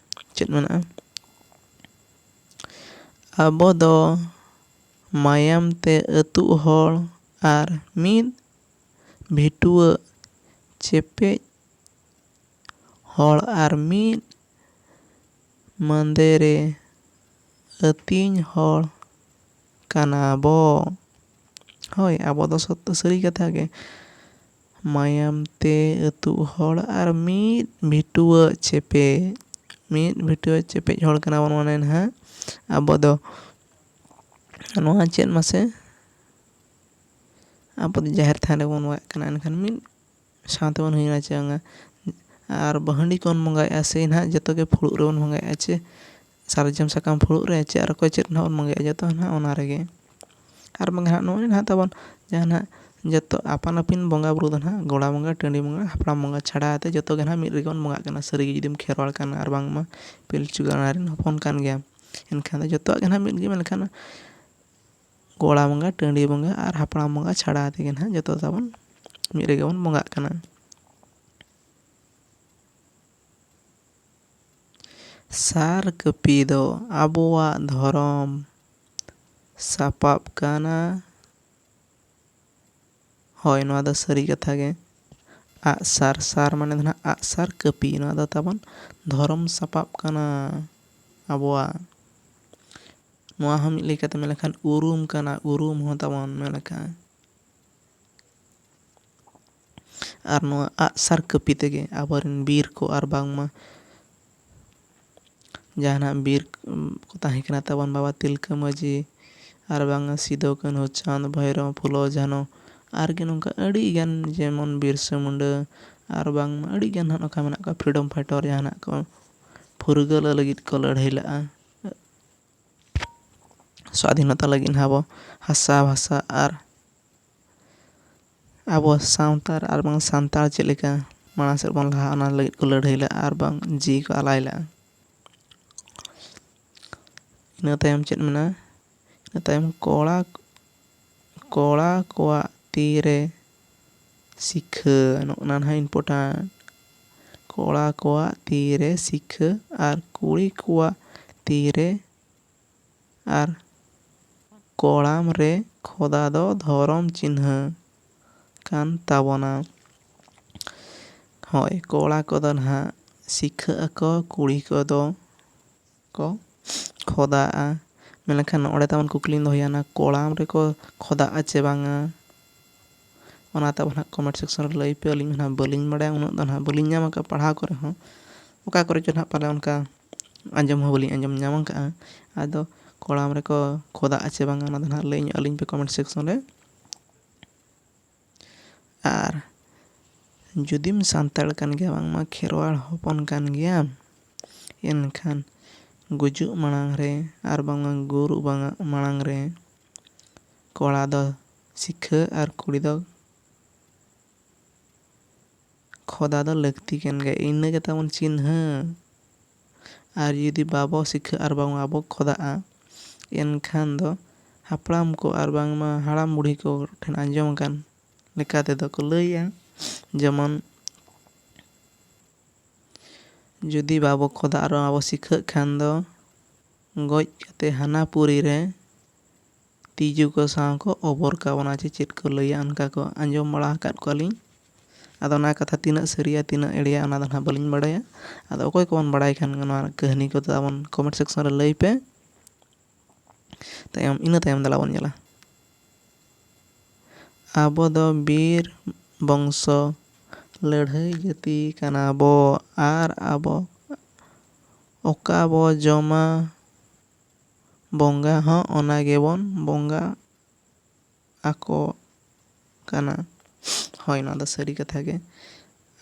ᱪᱮᱫ ᱢᱮᱱᱟᱜᱼᱟ᱾ ᱟᱵᱚ ᱫᱚ ᱢᱟᱭᱟᱢ ᱛᱮ ᱟᱹᱛᱩᱜ ᱦᱚᱲ ᱟᱨ ᱢᱤᱫ ᱵᱷᱤᱴᱩᱣᱟᱹ ᱪᱮᱯᱮᱡ ᱦᱚᱲ ᱟᱨ ᱢᱤᱫ ᱢᱟᱹᱫᱮ ᱨᱮ ᱟᱹᱛᱤᱧ ᱦᱚᱲ ᱠᱟᱱᱟ ᱵᱚ᱾ ᱦᱳᱭ, ᱟᱵᱚ ᱫᱚ ᱥᱚᱛ-, ᱥᱟᱹᱨᱤ ᱠᱟᱛᱷᱟ ᱜᱮ᱾ ᱢᱟᱭᱟᱢ ᱛᱮ ᱟᱹᱛᱩᱜ ᱦᱚᱲ ᱟᱨ ᱢᱤᱫ ᱵᱷᱤᱴᱩᱣᱟᱹ ᱪᱮᱯᱮᱡ, ᱢᱤᱫ ᱵᱷᱤᱴᱩᱣᱟᱹ ᱪᱮᱯᱮᱡ ᱦᱚᱲ ᱠᱟᱱᱟ ᱵᱚᱱ, ᱢᱟᱱᱮ ᱱᱟᱦᱟᱜ ᱟᱵᱚ ᱫᱚ ᱱᱚᱣᱟ ᱪᱮᱫ ᱢᱟᱥᱮ, ᱟᱵᱚ ᱫᱚ ᱡᱟᱦᱮᱨ ᱛᱷᱟᱱ ᱨᱮᱵᱚᱱ ᱵᱚᱸᱜᱟᱜ ᱠᱟᱱᱟ, ᱮᱱᱠᱷᱟᱱ ᱢᱤᱫ ᱥᱟᱶ ᱛᱮᱵᱚᱱ ᱦᱩᱭᱱᱟ ᱪᱮ ᱵᱟᱝᱟ? ᱟᱨ ᱦᱟᱺᱰᱤ ᱠᱚᱵᱚᱱ ᱵᱚᱸᱜᱟᱭᱮᱫᱼᱟ ᱥᱮ ᱱᱟᱦᱟᱜ ᱡᱚᱛᱚ ᱜᱮ ᱯᱷᱩᱲᱩᱜ ᱨᱮᱵᱚᱱ ᱵᱚᱸᱜᱟᱭᱮᱫᱼᱟ ᱪᱮ ᱥᱟᱨᱡᱚᱢ ᱥᱟᱠᱟᱢ ᱯᱷᱩᱲᱩᱜ ᱨᱮ ᱪᱮ ᱟᱨ ᱚᱠᱚᱭ ᱪᱮᱫ ᱱᱟᱦᱟᱜ ᱵᱚᱱ ᱵᱚᱸᱜᱟᱭᱮᱫᱼᱟ, ᱡᱚᱛᱚ ᱱᱟᱦᱟᱜ ᱚᱱᱟ ᱨᱮᱜᱮ᱾ ᱟᱨ ᱵᱟᱝ ᱱᱟᱦᱟᱜ ᱱᱚᱜᱼᱚᱭ ᱱᱟᱦᱟᱜ ᱛᱟᱵᱚᱱ ᱡᱟᱦᱟᱸ ᱱᱟᱦᱟᱜ ᱡᱚᱛᱚ ᱟᱯᱟᱱ ᱟᱹᱯᱤᱱ ᱵᱚᱸᱜᱟ ᱵᱩᱨᱩ ᱫᱚ ᱱᱟᱦᱟᱜ ᱜᱚᱲᱟ ᱵᱚᱸᱜᱟ, ᱴᱟᱺᱰᱤ ᱵᱚᱸᱜᱟ, ᱦᱟᱯᱲᱟᱢ ᱵᱚᱸᱜᱟ ᱪᱷᱟᱲᱟ ᱟᱛᱮ ᱡᱚᱛᱚ ᱜᱮ ᱱᱟᱦᱟᱜ ᱢᱤᱫ ᱨᱮᱜᱮ ᱵᱚᱱ ᱵᱚᱸᱜᱟᱜ ᱠᱟᱱᱟ᱾ ᱥᱟᱹᱨᱤ ᱜᱮ ᱡᱩᱫᱤᱢ ᱠᱷᱮᱨᱣᱟᱲ ᱠᱟᱱᱟ ᱟᱨ ᱵᱟᱝᱢᱟ ᱯᱤᱞᱪᱩ ᱜᱟᱲᱟ ᱨᱮᱱ ᱦᱚᱯᱚᱱ ᱠᱟᱱ ᱜᱮᱭᱟᱢ, ᱮᱱᱠᱷᱟᱱ ᱫᱚ ᱡᱚᱛᱚᱣᱟᱜ ᱜᱮ ᱱᱟᱦᱟᱜ ᱢᱤᱫ ᱜᱮ, ᱢᱮᱱᱠᱷᱟᱱ ᱜᱚᱲᱟ ᱵᱚᱸᱜᱟ, ᱴᱟᱺᱰᱤ ᱵᱚᱸᱜᱟ ᱟᱨ ᱦᱟᱯᱲᱟᱢ ᱵᱚᱸᱜᱟ ᱪᱷᱟᱲᱟ ᱛᱮᱜᱮ ᱱᱟᱦᱟᱜ ᱡᱚᱛᱚ ᱛᱟᱵᱚᱱ ᱢᱤᱫ ᱨᱮᱜᱮ ᱵᱚᱱ ᱵᱚᱸᱜᱟᱜ ᱠᱟᱱᱟ᱾ ᱥᱟᱨ ᱠᱟᱹᱯᱤ ᱫᱚ ᱟᱵᱚᱣᱟᱜ ᱫᱷᱚᱨᱚᱢ ᱥᱟᱯᱟᱵ ᱠᱟᱱᱟ᱾ ᱦᱳᱭ, ᱱᱚᱣᱟ ᱫᱚ ᱥᱟᱹᱨᱤ ᱠᱟᱛᱷᱟ ᱜᱮ᱾ ᱟᱜᱼᱥᱟᱨ, ᱥᱟᱨ ᱢᱟᱱᱮ ᱫᱚ ᱱᱟᱦᱟᱜ ᱟᱜᱼᱥᱟᱨ ᱠᱟᱹᱯᱤ, ᱱᱚᱣᱟ ᱫᱚ ᱛᱟᱵᱚᱱ ᱫᱷᱚᱨᱚᱢ ᱥᱟᱯᱟᱵ ᱠᱟᱱᱟ ᱟᱵᱚᱣᱟᱜ᱾ ᱱᱚᱣᱟ ᱦᱚᱸ ᱢᱤᱫ ᱞᱮᱠᱟᱛᱮ ᱢᱮᱱ ᱞᱮᱠᱷᱟᱱ ᱩᱨᱩᱢ ᱠᱟᱱᱟ, ᱩᱨᱩᱢ ᱦᱚᱸ ᱛᱟᱵᱚᱱ ᱢᱮᱱ ᱞᱮᱠᱷᱟᱱ᱾ ᱟᱨ ᱱᱚᱣᱟ ᱟᱜᱼᱥᱟᱨ ᱠᱟᱹᱯᱤ ᱛᱮᱜᱮ ᱟᱵᱚᱨᱮᱱ ᱵᱤᱨ ᱠᱚ ᱟᱨ ᱵᱟᱝᱢᱟ ᱡᱟᱦᱟᱱᱟᱜ ᱵᱤᱨ ᱠᱚ ᱛᱟᱦᱮᱸ ᱠᱟᱱᱟ ᱛᱟᱵᱚᱱ, ᱵᱟᱵᱟ ᱛᱤᱞᱠᱟᱹ ᱢᱟᱹᱡᱷᱤ ᱟᱨ ᱵᱟᱝᱟ ᱥᱤᱫᱩ ᱠᱟᱹᱱᱦᱩ ᱪᱟᱸᱫᱽ ᱵᱷᱟᱭᱨᱳ ᱯᱷᱩᱞᱳ ᱡᱷᱟᱱᱳ ᱟᱨ ᱜᱮ ᱱᱚᱝᱠᱟ ᱟᱹᱰᱤ ᱜᱟᱱ, ᱡᱮᱢᱚᱱ ᱵᱤᱨᱥᱟᱹ ᱢᱩᱱᱰᱟᱹ ᱟᱨ ᱵᱟᱝᱢᱟ ᱟᱹᱰᱤ ᱜᱟᱱ ᱦᱟᱸᱜ ᱱᱚᱝᱠᱟ ᱢᱮᱱᱟᱜ ᱠᱚᱣᱟ freedom fighter, ᱡᱟᱦᱟᱱᱟᱜ ᱠᱚ ᱯᱷᱩᱨᱜᱟᱹᱞ ᱞᱟᱹᱜᱤᱫ ᱠᱚ ᱞᱟᱹᱲᱦᱟᱹᱭ ᱞᱟᱜᱼᱟ᱾ ᱥᱣᱟᱫᱷᱤᱱᱚᱛᱟ ᱞᱟᱹᱜᱤᱫ ᱦᱟᱸᱜ ᱟᱵᱚ ᱦᱟᱥᱟ ᱵᱷᱟᱥᱟ ᱟᱨ ᱟᱵᱚ ᱥᱟᱶᱛᱟ ᱟᱨ ᱵᱟᱝ ᱥᱟᱱᱛᱟᱲ ᱪᱮᱫ ᱞᱮᱠᱟ ᱢᱟᱲᱟᱝ ᱥᱮᱫ ᱵᱚᱱ ᱞᱟᱦᱟᱜᱼᱟ, ᱚᱱᱟ ᱞᱟᱹᱜᱤᱫ ᱠᱚ ᱞᱟᱹᱲᱦᱟᱹᱭ ᱞᱟᱜᱼᱟ ᱟᱨ ᱵᱟᱝ ᱡᱤᱣᱤ ᱠᱚ ᱟᱞᱟᱭ ᱞᱟᱜᱼᱟ᱾ ᱤᱱᱟᱹ ᱛᱟᱭᱚᱢ ᱪᱮᱫ ᱢᱮᱱᱟᱜᱼᱟ? ᱤᱱᱟᱹ ᱛᱟᱭᱚᱢ ᱠᱚᱲᱟ, ᱠᱚᱲᱟ ᱠᱚᱣᱟᱜ ᱛᱤᱨᱮ ᱥᱤᱠᱷᱟᱹ, ᱱᱚᱜᱼᱚ ᱱᱟ ᱱᱟᱦᱟᱜ important᱾ ᱠᱚᱲᱟ ᱠᱚᱣᱟᱜ ᱛᱤᱨᱮ ᱥᱤᱠᱷᱟᱹ ᱟᱨ ᱠᱩᱲᱤ ᱠᱚᱣᱟᱜ ᱛᱤᱨᱮ ᱟᱨ ᱠᱚᱲᱟᱢ ᱨᱮ ᱠᱷᱚᱫᱟ ᱫᱚ ᱫᱷᱚᱨᱚᱢ ᱪᱤᱱᱦᱟᱹ ᱠᱟᱱ ᱛᱟᱵᱚᱱᱟ᱾ ᱦᱳᱭ, ᱠᱚᱲᱟ ᱠᱚᱫᱚ ᱱᱟᱦᱟᱜ ᱥᱤᱠᱷᱟᱹᱜ ᱟᱠᱚ, ᱠᱩᱲᱤ ᱠᱚᱫᱚ ᱠᱚ ᱠᱷᱚᱫᱟᱜᱼᱟ᱾ ᱢᱮᱱᱠᱷᱟᱱ ᱱᱚᱰᱮ ᱛᱟᱵᱚᱱ ᱠᱩᱠᱞᱤᱧ ᱫᱚᱦᱚᱭᱟ, ᱚᱱᱟ ᱠᱚᱲᱟᱢ ᱨᱮᱠᱚ ᱠᱷᱚᱫᱟᱜᱼᱟ ᱪᱮ ᱵᱟᱝᱟ? ᱚᱱᱟ ᱛᱟᱵᱚᱱ ᱦᱟᱸᱜ comment section ᱨᱮ ᱞᱟᱹᱭ ᱯᱮ, ᱟᱹᱞᱤᱧ ᱢᱟ ᱱᱟᱦᱟᱜ ᱵᱟᱹᱞᱤᱧ ᱵᱟᱲᱟᱭᱟ, ᱩᱱᱟᱹᱜ ᱫᱚ ᱱᱟᱦᱟᱜ ᱵᱟᱹᱞᱤᱧ ᱧᱟᱢ ᱟᱠᱟᱫᱼᱟ ᱯᱟᱲᱦᱟᱣ ᱠᱚᱨᱮ ᱦᱚᱸ᱾ ᱚᱠᱟ ᱠᱚᱨᱮ ᱪᱚ ᱱᱟᱦᱟᱜ ᱯᱟᱞᱮ ᱚᱱᱠᱟ ᱟᱸᱡᱚᱢ ᱦᱚᱸ ᱵᱟᱹᱞᱤᱧ ᱟᱸᱡᱚᱢ ᱧᱟᱢ ᱟᱠᱟᱫᱼᱟ᱾ ᱟᱫᱚ ᱠᱚᱲᱟᱢ ᱨᱮᱠᱚ ᱠᱷᱚᱫᱟᱜᱼᱟ ᱪᱮ ᱵᱟᱝᱟ, ᱚᱱᱟ ᱫᱚ ᱱᱟᱦᱟᱜ ᱞᱟᱹᱭ ᱧᱚᱜ ᱟᱹᱞᱤᱧ ᱯᱮ comment section ᱨᱮ᱾ ᱟᱨ ᱡᱩᱫᱤᱢ ᱥᱟᱱᱛᱟᱲ ᱠᱟᱱ ᱜᱮᱭᱟ, ᱵᱟᱝᱢᱟ ᱠᱷᱮᱨᱣᱟᱲ ᱦᱚᱯᱚᱱ ᱠᱟᱱ ᱜᱮᱭᱟᱢ, ᱮᱱᱠᱷᱟᱱ ᱜᱩᱡᱩᱜ ᱢᱟᱲᱟᱝ ᱨᱮ ᱟᱨ ᱵᱟᱝᱢᱟ ᱜᱩᱨᱩᱜ ᱵᱟᱝᱟ-, ᱢᱟᱲᱟᱝ ᱨᱮ ᱠᱚᱲᱟ ᱫᱚ ᱥᱤᱠᱷᱟᱹ ᱟᱨ ᱠᱩᱲᱤ ᱫᱚ ᱠᱷᱚᱫᱟ ᱫᱚ ᱞᱟᱹᱠᱛᱤ ᱠᱟᱱ ᱜᱮᱭᱟ᱾ ᱤᱱᱟᱹ ᱜᱮ ᱛᱟᱵᱚᱱ ᱪᱤᱱᱦᱟᱹ᱾ ᱟᱨ ᱡᱩᱫᱤ ᱵᱟᱵᱚ ᱥᱤᱠᱷᱟᱹ ᱟᱨ ᱵᱟᱝ ᱵᱟᱵᱚ ᱠᱷᱚᱫᱟᱜᱼᱟ, ᱮᱱᱠᱷᱟᱱ ᱫᱚ ᱦᱟᱯᱲᱟᱢ ᱠᱚ ᱟᱨ ᱵᱟᱝᱢᱟ ᱦᱟᱲᱟᱢ ᱵᱩᱲᱦᱤ ᱠᱚ ᱴᱷᱮᱱ ᱟᱸᱡᱚᱢ ᱟᱠᱟᱱ ᱞᱮᱠᱟ ᱛᱮᱫᱚ ᱠᱚ ᱞᱟᱹᱭᱟ, ᱡᱮᱢᱚᱱ ᱡᱩᱫᱤ ᱵᱟᱵᱚ ᱠᱷᱚᱫᱟᱜ ᱟᱨ ᱵᱟᱵᱚ ᱥᱤᱠᱷᱟᱹᱜ ᱠᱷᱟᱱ ᱫᱚ ᱜᱚᱡ ᱠᱟᱛᱮ ᱦᱟᱱᱟ ᱯᱩᱨᱤ ᱨᱮ ᱛᱤᱡᱩ ᱠᱚ ᱥᱟᱶ ᱠᱚ ᱚᱵᱚᱨ ᱠᱟᱵᱚᱱᱟ, ᱪᱮ ᱪᱮᱫ ᱠᱚ ᱞᱟᱹᱭᱟ, ᱚᱱᱠᱟ ᱠᱚ ᱟᱸᱡᱚᱢ ᱵᱟᱲᱟ ᱟᱠᱟᱫ ᱠᱚᱣᱟᱞᱤᱧ᱾ ᱟᱫᱚ ᱚᱱᱟ ᱠᱟᱛᱷᱟ ᱛᱤᱱᱟᱹᱜ ᱥᱟᱹᱨᱤᱭᱟ, ᱛᱤᱱᱟᱹᱜ ᱮᱲᱮᱭᱟ, ᱚᱱᱟ ᱫᱚ ᱱᱟᱦᱟᱜ ᱵᱟᱹᱞᱤᱧ ᱵᱟᱲᱟᱭᱟ᱾ ᱟᱫᱚ ᱚᱠᱚᱭ ᱠᱚᱵᱚᱱ ᱵᱟᱲᱟᱭ ᱠᱷᱟᱱ ᱱᱚᱣᱟ ᱠᱟᱹᱦᱱᱤ ᱠᱚ ᱛᱟᱵᱚᱱ comment section ᱨᱮ ᱞᱟᱹᱭ ᱯᱮ᱾ ᱛᱟᱭᱚᱢ, ᱤᱱᱟᱹ ᱛᱟᱭᱚᱢ ᱫᱮᱞᱟ ᱵᱚᱱ ᱧᱮᱞᱟ᱾ ᱟᱵᱚ ᱫᱚ ᱵᱤᱨ ᱵᱚᱝᱥᱚ ᱞᱟᱹᱲᱦᱟᱹᱭ ᱡᱟᱹᱛᱤ ᱠᱟᱱᱟ ᱵᱚ, ᱟᱨ ᱟᱵᱚ ᱚᱠᱟ ᱵᱚ ᱡᱚᱢᱟ, ᱵᱚᱸᱜᱟ ᱦᱚᱸ ᱚᱱᱟ ᱜᱮᱵᱚᱱ ᱵᱚᱸᱜᱟ ᱟᱠᱚ ᱠᱟᱱᱟ᱾ ᱦᱳᱭ, ᱱᱚᱣᱟ ᱫᱚ ᱥᱟᱹᱨᱤ ᱠᱟᱛᱷᱟ ᱜᱮ᱾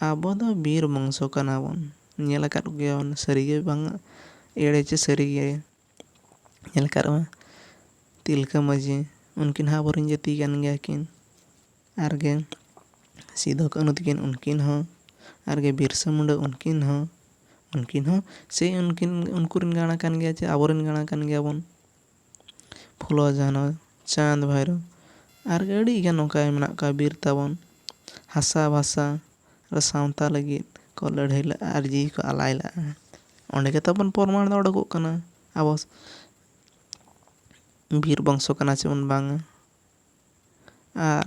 ᱟᱵᱚ ᱫᱚ ᱵᱤᱨ ᱵᱚᱝᱥᱚ ᱠᱟᱱᱟ ᱵᱚᱱ᱾ ᱧᱮᱞ ᱟᱠᱟᱫ ᱜᱮᱭᱟ ᱵᱚᱱ, ᱥᱟᱹᱨᱤ ᱜᱮ ᱵᱟᱝ ᱮᱲᱮ ᱪᱮ ᱥᱟᱹᱨᱤ ᱜᱮ᱾ ᱧᱮᱞ ᱟᱠᱟᱫ ᱵᱚᱱ ᱛᱤᱞᱠᱟᱹ ᱢᱟᱹᱡᱷᱤ, ᱩᱱᱠᱤᱱ ᱦᱚᱸ ᱟᱵᱚᱨᱮᱱ ᱡᱟᱹᱛᱤ ᱠᱟᱱ ᱜᱮᱭᱟ ᱠᱤᱱ᱾ ᱟᱨ ᱜᱮ ᱥᱤᱫᱩ ᱠᱟᱹᱱᱦᱩ ᱛᱟᱹᱠᱤᱱ, ᱩᱱᱠᱤᱱ ᱦᱚᱸ, ᱟᱨ ᱜᱮ ᱵᱤᱨᱥᱟᱹ ᱢᱩᱱᱰᱟᱹ, ᱩᱱᱠᱤᱱ ᱦᱚᱸ, ᱩᱱᱠᱤᱱ ᱦᱚᱸ ᱥᱮ ᱩᱱᱠᱤᱱ, ᱩᱱᱠᱩ ᱨᱮᱱ ᱜᱟᱬᱟ ᱠᱟᱱ ᱜᱮᱭᱟ ᱪᱮ ᱟᱵᱚᱨᱮᱱ ᱜᱟᱬᱟ ᱠᱟᱱ ᱜᱮᱭᱟ ᱵᱚᱱ᱾ ᱯᱷᱩᱞᱳ ᱡᱷᱟᱱᱳ, ᱪᱟᱸᱫᱽ ᱵᱷᱟᱭᱨᱳ, ᱟᱨ ᱜᱮ ᱟᱹᱰᱤ ᱜᱟᱱ ᱱᱚᱝᱠᱟ ᱢᱮᱱᱟᱜ ᱠᱚᱣᱟ ᱵᱤᱨ ᱛᱟᱵᱚᱱ᱾ ᱦᱟᱥᱟ ᱵᱷᱟᱥᱟ ᱟᱨ ᱥᱟᱶᱛᱟ ᱞᱟᱹᱜᱤᱫ ᱠᱚ ᱞᱟᱹᱲᱦᱟᱹᱭ ᱞᱮᱫᱼᱟ ᱟᱨ ᱡᱤᱣᱤ ᱠᱚ ᱟᱞᱟᱭ ᱞᱮᱫᱼᱟ᱾ ᱚᱸᱰᱮ ᱜᱮ ᱛᱟᱵᱚᱱ ᱯᱨᱚᱢᱟᱬ ᱫᱚ ᱩᱰᱩᱠᱚᱜ ᱠᱟᱱᱟ ᱟᱵᱚ ᱵᱤᱨ ᱵᱚᱝᱥᱚ ᱠᱟᱱᱟ ᱪᱮᱵᱚᱱ ᱵᱟᱝᱟ᱾ ᱟᱨ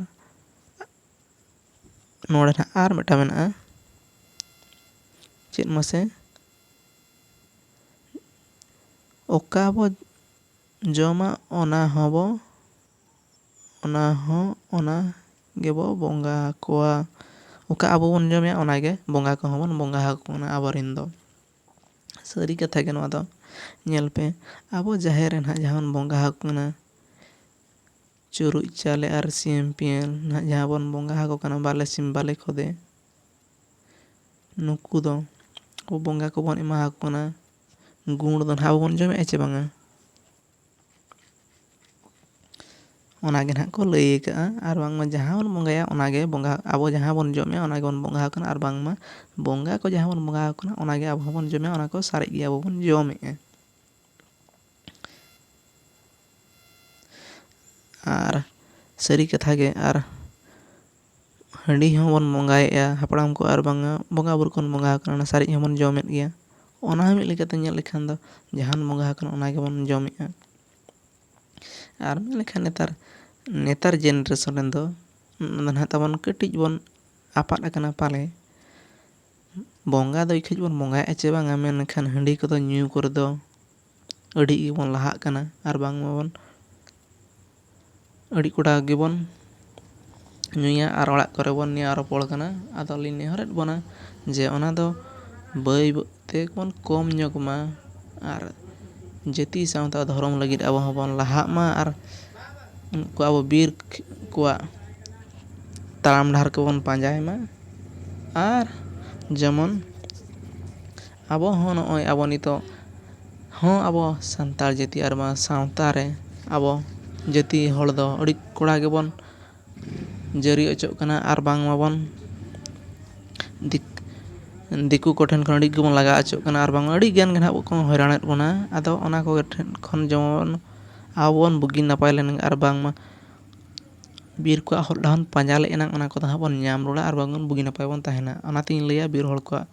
ᱱᱚᱰᱮ ᱱᱟᱦᱟᱜ ᱟᱨ ᱢᱤᱫᱴᱟᱝ ᱢᱮᱱᱟᱜᱼᱟ᱾ ᱪᱮᱫ ᱢᱟᱥᱮ? ᱚᱠᱟ ᱵᱚ ᱡᱚᱢᱟ, ᱚᱱᱟ ᱦᱚᱸᱵᱚ, ᱚᱱᱟ ᱦᱚᱸ, ᱚᱱᱟ ᱜᱮᱵᱚ ᱵᱚᱸᱜᱟ ᱟᱠᱚᱣᱟ᱾ ᱚᱠᱟ ᱟᱵᱚ ᱵᱚᱱ ᱡᱚᱢᱮᱜᱼᱟ, ᱚᱱᱟᱜᱮ ᱵᱚᱸᱜᱟ ᱠᱚᱦᱚᱸ ᱵᱚᱱ ᱵᱚᱸᱜᱟ ᱟᱠᱚ ᱠᱟᱱᱟ ᱟᱵᱚᱨᱮᱱ ᱫᱚ᱾ ᱥᱟᱹᱨᱤ ᱠᱟᱛᱷᱟ ᱜᱮ ᱱᱚᱣᱟ ᱫᱚ᱾ ᱧᱮᱞ ᱯᱮ, ᱟᱵᱚ ᱡᱟᱦᱮᱨ ᱨᱮ ᱱᱟᱦᱟᱜ ᱡᱟᱦᱟᱸ ᱵᱚᱱ ᱵᱚᱸᱜᱟ ᱟᱠᱚ ᱠᱟᱱᱟ, ᱪᱩᱨᱩᱡ ᱪᱟᱣᱞᱮ ᱟᱨ ᱥᱤᱢ ᱯᱤᱭᱟᱹᱞ ᱱᱟᱦᱟᱜ ᱡᱟᱦᱟᱸ ᱵᱚᱱ ᱵᱚᱸᱜᱟ ᱟᱠᱚ ᱠᱟᱱᱟ, ᱵᱟᱞᱮ ᱥᱤᱢ ᱵᱟᱞᱮ ᱠᱷᱚᱫᱮ, ᱱᱩᱠᱩ ᱫᱚ ᱟᱵᱚ ᱵᱚᱸᱜᱟ ᱠᱚᱵᱚᱱ ᱮᱢᱟ ᱟᱠᱚ ᱠᱟᱱᱟ᱾ ᱜᱩᱲ ᱫᱚ ᱱᱟᱦᱟᱜ ᱟᱵᱚ ᱵᱚᱱ ᱡᱚᱢᱮᱜᱼᱟ ᱪᱮ ᱵᱟᱝᱟ? ᱚᱱᱟᱜᱮ ᱱᱟᱦᱟᱜ ᱠᱚ ᱞᱟᱹᱭ ᱟᱠᱟᱫᱼᱟ᱾ ᱟᱨ ᱵᱟᱝᱢᱟ ᱡᱟᱦᱟᱸ ᱵᱚᱱ ᱵᱚᱸᱜᱟᱭᱟ, ᱚᱱᱟᱜᱮ ᱵᱚᱸᱜᱟ, ᱟᱵᱚ ᱡᱟᱦᱟᱸ ᱵᱚᱱ ᱡᱚᱢᱮᱜᱼᱟ, ᱚᱱᱟᱜᱮ ᱵᱚᱱ ᱵᱚᱸᱜᱟ ᱟᱠᱚ ᱠᱟᱱᱟ᱾ ᱟᱨ ᱵᱟᱝᱢᱟ ᱵᱚᱸᱜᱟ ᱠᱚ ᱡᱟᱦᱟᱸ ᱵᱚᱱ ᱵᱚᱸᱜᱟ ᱟᱠᱚ ᱠᱟᱱᱟ, ᱚᱱᱟᱜᱮ ᱟᱵᱚ ᱦᱚᱸᱵᱚᱱ ᱡᱚᱢᱮᱜᱼᱟ, ᱚᱱᱟ ᱠᱚ ᱥᱟᱨᱮᱡ ᱜᱮ ᱟᱵᱚ ᱵᱚᱱ ᱡᱚᱢᱮᱜᱼᱟ᱾ ᱟᱨ ᱥᱟᱹᱨᱤ ᱠᱟᱛᱷᱟ ᱜᱮ, ᱟᱨ ᱦᱟᱺᱰᱤ ᱦᱚᱸᱵᱚᱱ ᱵᱚᱸᱜᱟᱭᱮᱜᱼᱟ ᱦᱟᱯᱲᱟᱢ ᱠᱚ, ᱟᱨ ᱵᱟᱝᱟ ᱵᱚᱸᱜᱟ ᱵᱩᱨᱩ ᱠᱚᱵᱚᱱ ᱵᱚᱸᱜᱟ ᱟᱠᱚ ᱠᱟᱱᱟ, ᱚᱱᱟ ᱥᱟᱨᱮᱡ ᱦᱚᱸᱵᱚᱱ ᱡᱚᱢᱮᱫ ᱜᱮᱭᱟ᱾ ᱚᱱᱟ ᱦᱚᱸ ᱢᱤᱫ ᱞᱮᱠᱟᱛᱮ ᱧᱮᱞ ᱞᱮᱠᱷᱟᱱ ᱫᱚ ᱡᱟᱦᱟᱱ ᱵᱚᱸᱜᱟ ᱟᱠᱟᱱ, ᱚᱱᱟ ᱜᱮᱵᱚᱱ ᱡᱚᱢᱮᱜᱼᱟ᱾ ᱟᱨ ᱢᱮᱱ ᱞᱮᱠᱷᱟᱱ ᱱᱮᱛᱟᱨ, ᱱᱮᱛᱟᱨ generation ᱨᱮᱱ ᱫᱚ ᱚᱱᱟ ᱫᱚ ᱱᱟᱦᱟᱜ ᱛᱟᱵᱚᱱ ᱠᱟᱹᱴᱤᱡ ᱵᱚᱱ ᱟᱯᱟᱫ ᱟᱠᱟᱱᱟ ᱯᱟᱞᱮ᱾ ᱵᱚᱸᱜᱟ ᱫᱚ ᱤᱠᱷᱟᱹᱡ ᱵᱚᱱ ᱵᱚᱸᱜᱟᱭᱮᱫᱼᱟ ᱪᱮ ᱵᱟᱝᱟ, ᱢᱮᱱᱠᱷᱟᱱ ᱦᱟᱺᱰᱤ ᱠᱚᱫᱚ ᱧᱩ ᱠᱚᱨᱮ ᱫᱚ ᱟᱹᱰᱤ ᱜᱮᱵᱚᱱ ᱞᱟᱦᱟᱜ ᱠᱟᱱᱟ, ᱟᱨ ᱵᱟᱝ ᱢᱟᱵᱚᱱ ᱟᱹᱰᱤ ᱠᱚᱲᱟ ᱜᱮᱵᱚᱱ ᱧᱩᱭᱟ ᱟᱨ ᱚᱲᱟᱜ ᱠᱚᱨᱮ ᱵᱚᱱ ᱱᱮᱭᱟᱣ ᱨᱚᱯᱚᱲ ᱠᱟᱱᱟ᱾ ᱟᱫᱚ ᱞᱤᱧ ᱱᱮᱦᱚᱨᱮᱫ ᱵᱚᱱᱟ ᱡᱮ ᱚᱱᱟ ᱫᱚ ᱵᱟᱹᱭ ᱵᱟᱹᱭ ᱛᱮᱵᱚᱱ ᱠᱚᱢ ᱧᱚᱜᱽ ᱢᱟ, ᱟᱨ ᱡᱟᱹᱛᱤ ᱥᱟᱶᱛᱟ ᱫᱷᱚᱨᱚᱢ ᱞᱟᱹᱜᱤᱫ ᱟᱵᱚ ᱦᱚᱸᱵᱚᱱ ᱞᱟᱦᱟᱜ ᱢᱟ, ᱟᱨ ᱩᱱᱠᱩ ᱟᱵᱚ ᱵᱤᱨ ᱠᱚᱣᱟᱜ ᱛᱟᱲᱟᱢ ᱰᱟᱦᱟᱨ ᱠᱚᱵᱚᱱ ᱯᱟᱸᱡᱟᱭ ᱢᱟ᱾ ᱟᱨ ᱡᱮᱢᱚᱱ ᱟᱵᱚ ᱦᱚᱸ ᱱᱚᱜᱼᱚᱭ ᱟᱵᱚ ᱱᱤᱛᱚᱜ ᱦᱚᱸ ᱟᱵᱚ ᱥᱟᱱᱛᱟᱲ ᱡᱟᱹᱛᱤ ᱟᱨ ᱵᱟᱝ ᱥᱟᱶᱛᱟ ᱨᱮ ᱟᱵᱚ ᱡᱟᱹᱛᱤ ᱦᱚᱲ ᱫᱚ ᱟᱹᱰᱤ ᱠᱚᱲᱟ ᱜᱮᱵᱚᱱ ᱡᱟᱹᱨᱤ ᱚᱪᱚᱜ ᱠᱟᱱᱟ, ᱟᱨ ᱵᱟᱝ ᱢᱟᱵᱚᱱ ᱫᱤᱠ-, ᱫᱤᱠᱩ ᱠᱚᱴᱷᱮᱱ ᱠᱷᱚᱱ ᱟᱹᱰᱤ ᱜᱮᱵᱚᱱ ᱞᱟᱜᱟ ᱚᱪᱚᱜ ᱠᱟᱱᱟ, ᱟᱨ ᱵᱟᱝ ᱟᱹᱰᱤ ᱜᱟᱱ ᱜᱮ ᱱᱟᱦᱟᱜ ᱠᱚ ᱦᱚᱭᱨᱟᱱᱮᱫ ᱵᱚᱱᱟ᱾ ᱟᱫᱚ ᱚᱱᱟ ᱠᱚ ᱴᱷᱮᱱ ᱠᱷᱚᱱ ᱡᱮᱢᱚᱱ ᱟᱵᱚ ᱵᱚᱱ ᱵᱩᱜᱤ ᱱᱟᱯᱟᱭ ᱞᱮᱱ, ᱟᱨ ᱵᱟᱝᱢᱟ ᱵᱤᱨ ᱠᱚᱣᱟᱜ ᱦᱚᱨ ᱰᱟᱦᱟᱨ ᱵᱚᱱ ᱯᱟᱸᱡᱟ ᱞᱮᱫ ᱮᱱᱟᱝ, ᱚᱱᱟ ᱠᱚᱫᱚ ᱦᱟᱸᱜ ᱵᱚᱱ ᱧᱟᱢ ᱨᱩᱣᱟᱹᱲᱟ, ᱟᱨ ᱵᱟᱝ ᱵᱚᱱ ᱵᱩᱜᱤ ᱱᱟᱯᱟᱭ ᱵᱚᱱ ᱛᱟᱦᱮᱱᱟ᱾ ᱚᱱᱟᱛᱤᱧ ᱞᱟᱹᱭᱟ, ᱵᱤᱨ ᱦᱚᱲ ᱠᱚᱣᱟᱜ,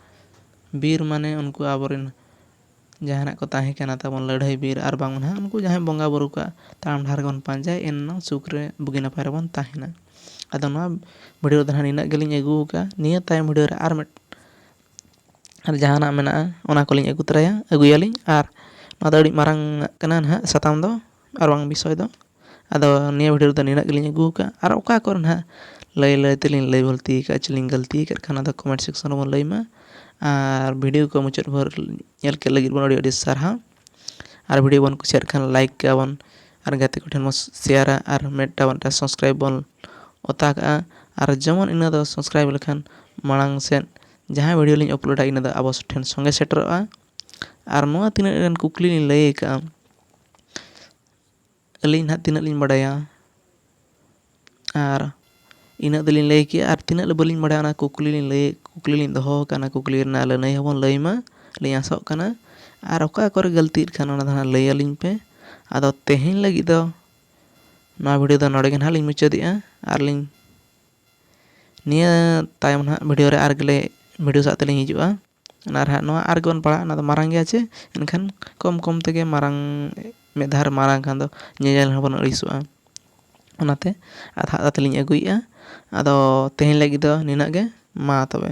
ᱵᱤᱨ ᱢᱟᱱᱮ ᱩᱱᱠᱩ ᱟᱵᱚᱨᱮᱱ ᱡᱟᱦᱟᱱᱟᱜ ᱠᱚ ᱛᱟᱦᱮᱸ ᱠᱟᱱᱟ ᱛᱟᱵᱚᱱ ᱞᱟᱹᱲᱦᱟᱹᱭ ᱵᱤᱨ, ᱟᱨ ᱵᱟᱝ ᱱᱟᱦᱟᱜ ᱩᱱᱠᱩ ᱡᱟᱦᱟᱸᱭ ᱵᱚᱸᱜᱟ ᱵᱩᱨᱩ ᱠᱚᱣᱟᱜ ᱛᱟᱲᱟᱢ ᱰᱟᱦᱟᱨ ᱜᱮᱵᱚᱱ ᱯᱟᱸᱡᱟᱭ, ᱮᱱ ᱮᱱᱟᱝ ᱥᱩᱠ ᱨᱮ ᱵᱩᱜᱤ ᱱᱟᱯᱟᱭ ᱨᱮᱵᱚᱱ ᱛᱟᱦᱮᱱᱟ᱾ ᱟᱫᱚ ᱱᱚᱣᱟ ᱵᱷᱤᱰᱤᱭᱳ ᱨᱮᱫᱚ ᱱᱟᱦᱟᱜ ᱱᱤᱱᱟᱹᱜ ᱜᱮᱞᱤᱧ ᱟᱹᱜᱩ ᱟᱠᱟᱫᱼᱟ᱾ ᱱᱤᱭᱟᱹ ᱛᱟᱭᱚᱢ ᱵᱷᱤᱰᱤᱭᱳ ᱨᱮ ᱟᱨ ᱢᱤᱫ, ᱟᱨ ᱡᱟᱦᱟᱱᱟᱜ ᱢᱮᱱᱟᱜᱼᱟ, ᱚᱱᱟ ᱠᱚᱞᱤᱧ ᱟᱹᱜᱩ ᱛᱚᱨᱟᱭᱟ, ᱟᱹᱜᱩᱭᱟᱞᱤᱧ᱾ ᱟᱨ ᱱᱚᱣᱟ ᱫᱚ ᱟᱹᱰᱤ ᱢᱟᱨᱟᱝ ᱠᱟᱱᱟ ᱱᱟᱦᱟᱜ ᱥᱟᱛᱟᱢ ᱫᱚ, ᱟᱨ ᱵᱟᱝ ᱵᱤᱥᱚᱭ ᱫᱚ᱾ ᱟᱫᱚ ᱱᱤᱭᱟᱹ ᱵᱷᱤᱰᱤᱭᱳ ᱨᱮᱫᱚ ᱱᱤᱱᱟᱹᱜ ᱜᱮᱞᱤᱧ ᱟᱹᱜᱩ ᱟᱠᱟᱫᱼᱟ᱾ ᱟᱨ ᱚᱠᱟ ᱠᱚᱨᱮ ᱱᱟᱦᱟᱜ ᱞᱟᱹᱭ ᱞᱟᱹᱭ ᱛᱮᱞᱤᱧ ᱞᱟᱹᱭ ᱵᱟᱹᱲᱛᱤ ᱟᱠᱟᱫᱼᱟ, ᱪᱮᱞᱤᱧ ᱜᱟᱹᱞᱛᱤ ᱟᱠᱟᱫ ᱠᱷᱟᱱ, ᱚᱱᱟ ᱫᱚ ᱠᱚᱢᱮᱱᱴ ᱥᱮᱠᱥᱚᱱ ᱨᱮᱵᱚᱱ ᱞᱟᱹᱭ ᱢᱟ᱾ ᱟᱨ ᱵᱷᱤᱰᱤᱭᱳ ᱠᱚ ᱢᱩᱪᱟᱹᱫ ᱵᱷᱳᱨ ᱧᱮᱞ ᱠᱮᱫ ᱞᱟᱹᱜᱤᱫ ᱵᱚᱱ ᱟᱹᱰᱤ ᱟᱹᱰᱤ ᱥᱟᱨᱦᱟᱣ᱾ ᱟᱨ ᱵᱷᱤᱰᱤᱭᱳ ᱵᱚᱱ ᱠᱩᱥᱤᱭᱟᱜ ᱠᱷᱟᱱ ᱞᱟᱭᱤᱠ ᱠᱟᱜᱼᱟ ᱵᱚᱱ, ᱟᱨ ᱜᱟᱛᱮ ᱠᱚᱴᱷᱮᱱ ᱵᱚᱱ ᱥᱮᱭᱟᱨᱟ, ᱟᱨ ᱢᱤᱫᱴᱟᱝ ᱢᱤᱫᱴᱟᱝ ᱥᱟᱵᱥᱠᱨᱟᱭᱤᱵ ᱵᱚᱱ ᱚᱛᱟ ᱠᱟᱜᱼᱟ᱾ ᱟᱨ ᱡᱮᱢᱚᱱ ᱤᱱᱟᱹ ᱫᱚ ᱥᱟᱵᱥᱠᱨᱟᱭᱤᱵ ᱞᱮᱠᱷᱟᱱ ᱢᱟᱲᱟᱝ ᱥᱮᱫ ᱡᱟᱦᱟᱸ ᱵᱷᱤᱰᱤᱭᱳ ᱞᱤᱧ ᱟᱯᱞᱳᱰᱟ, ᱤᱱᱟᱹ ᱫᱚ ᱟᱵᱚ ᱴᱷᱮᱱ ᱥᱚᱸᱜᱮ ᱥᱮᱴᱮᱨᱚᱜᱼᱟ᱾ ᱟᱨ ᱱᱚᱣᱟ ᱛᱤᱱᱟᱹᱜ ᱜᱟᱱ ᱠᱩᱠᱞᱤ ᱞᱤᱧ ᱞᱟᱹᱭ ᱟᱠᱟᱫᱼᱟ, ᱟᱹᱞᱤᱧ ᱱᱟᱦᱟᱜ ᱛᱤᱱᱟᱹᱜ ᱞᱤᱧ ᱵᱟᱰᱟᱭᱟ, ᱟᱨ ᱤᱱᱟᱹᱜ ᱫᱚᱞᱤᱧ ᱞᱟᱹᱭ ᱠᱮᱜᱼᱟ᱾ ᱟᱨ ᱛᱤᱱᱟᱹᱜ ᱞᱮ ᱵᱟᱹᱞᱤᱧ ᱵᱟᱰᱟᱭᱟ, ᱚᱱᱟ ᱠᱩᱠᱞᱤ ᱞᱤᱧ ᱞᱟᱹᱭ, ᱠᱩᱠᱞᱤ ᱞᱤᱧ ᱫᱚᱦᱚ ᱟᱠᱟᱫᱼᱟ, ᱚᱱᱟ ᱠᱩᱠᱞᱤ ᱨᱮᱱᱟᱜ ᱞᱟᱹᱱᱟᱹᱭ ᱦᱚᱸᱵᱚᱱ ᱞᱟᱹᱭ ᱢᱟ, ᱞᱤᱧ ᱟᱥᱚᱜ ᱠᱟᱱᱟ᱾ ᱟᱨ ᱚᱠᱟ ᱠᱚᱨᱮ ᱜᱟᱹᱞᱛᱤᱜ ᱠᱷᱟᱱ, ᱚᱱᱟ ᱫᱚ ᱱᱟᱦᱟᱜ ᱞᱟᱹᱭ ᱟᱹᱞᱤᱧ ᱯᱮ᱾ ᱟᱫᱚ ᱛᱮᱦᱮᱧ ᱞᱟᱹᱜᱤᱫ ᱫᱚ ᱱᱚᱣᱟ ᱵᱷᱤᱰᱤᱭᱳ ᱫᱚ ᱱᱚᱰᱮ ᱜᱮ ᱱᱟᱦᱟᱜ ᱞᱤᱧ ᱢᱩᱪᱟᱹᱫᱮᱜᱼᱟ᱾ ᱟᱨ ᱞᱤᱧ ᱱᱤᱭᱟᱹ ᱛᱟᱭᱚᱢ ᱱᱟᱦᱟᱜ ᱵᱷᱤᱰᱤᱭᱳ ᱨᱮ ᱟᱨ ᱜᱮᱞᱮ, ᱵᱷᱤᱰᱤᱭᱳ ᱥᱟᱶ ᱛᱮᱞᱤᱧ ᱦᱤᱡᱩᱜᱼᱟ᱾ ᱚᱱᱟ ᱨᱮ ᱦᱟᱸᱜ ᱱᱚᱣᱟ ᱟᱨ ᱜᱮᱵᱚᱱ ᱯᱟᱲᱦᱟᱜᱼᱟ, ᱚᱱᱟ ᱫᱚ ᱢᱟᱨᱟᱝ ᱜᱮᱭᱟ ᱪᱮ, ᱮᱱᱠᱷᱟᱱ ᱠᱚᱢ ᱠᱚᱢ ᱛᱮᱜᱮ ᱢᱟᱨᱟᱝ, ᱢᱤᱫ ᱫᱷᱟᱣ ᱨᱮ ᱢᱟᱨᱟᱝ ᱠᱷᱟᱱ ᱫᱚ ᱧᱮᱧᱮᱞ ᱦᱚᱸᱵᱚᱱ ᱟᱹᱲᱤᱥᱚᱜᱼᱟ᱾ ᱚᱱᱟᱛᱮ ᱟᱫᱷᱟ ᱟᱫᱷᱟ ᱛᱮᱞᱤᱧ ᱟᱹᱜᱩᱭᱮᱫᱼᱟ᱾ ᱟᱫᱚ ᱛᱮᱦᱮᱧ ᱞᱟᱹᱜᱤᱫ ᱫᱚ ᱱᱤᱱᱟᱹᱜ ᱜᱮ᱾ ᱢᱟ ᱛᱚᱵᱮ᱾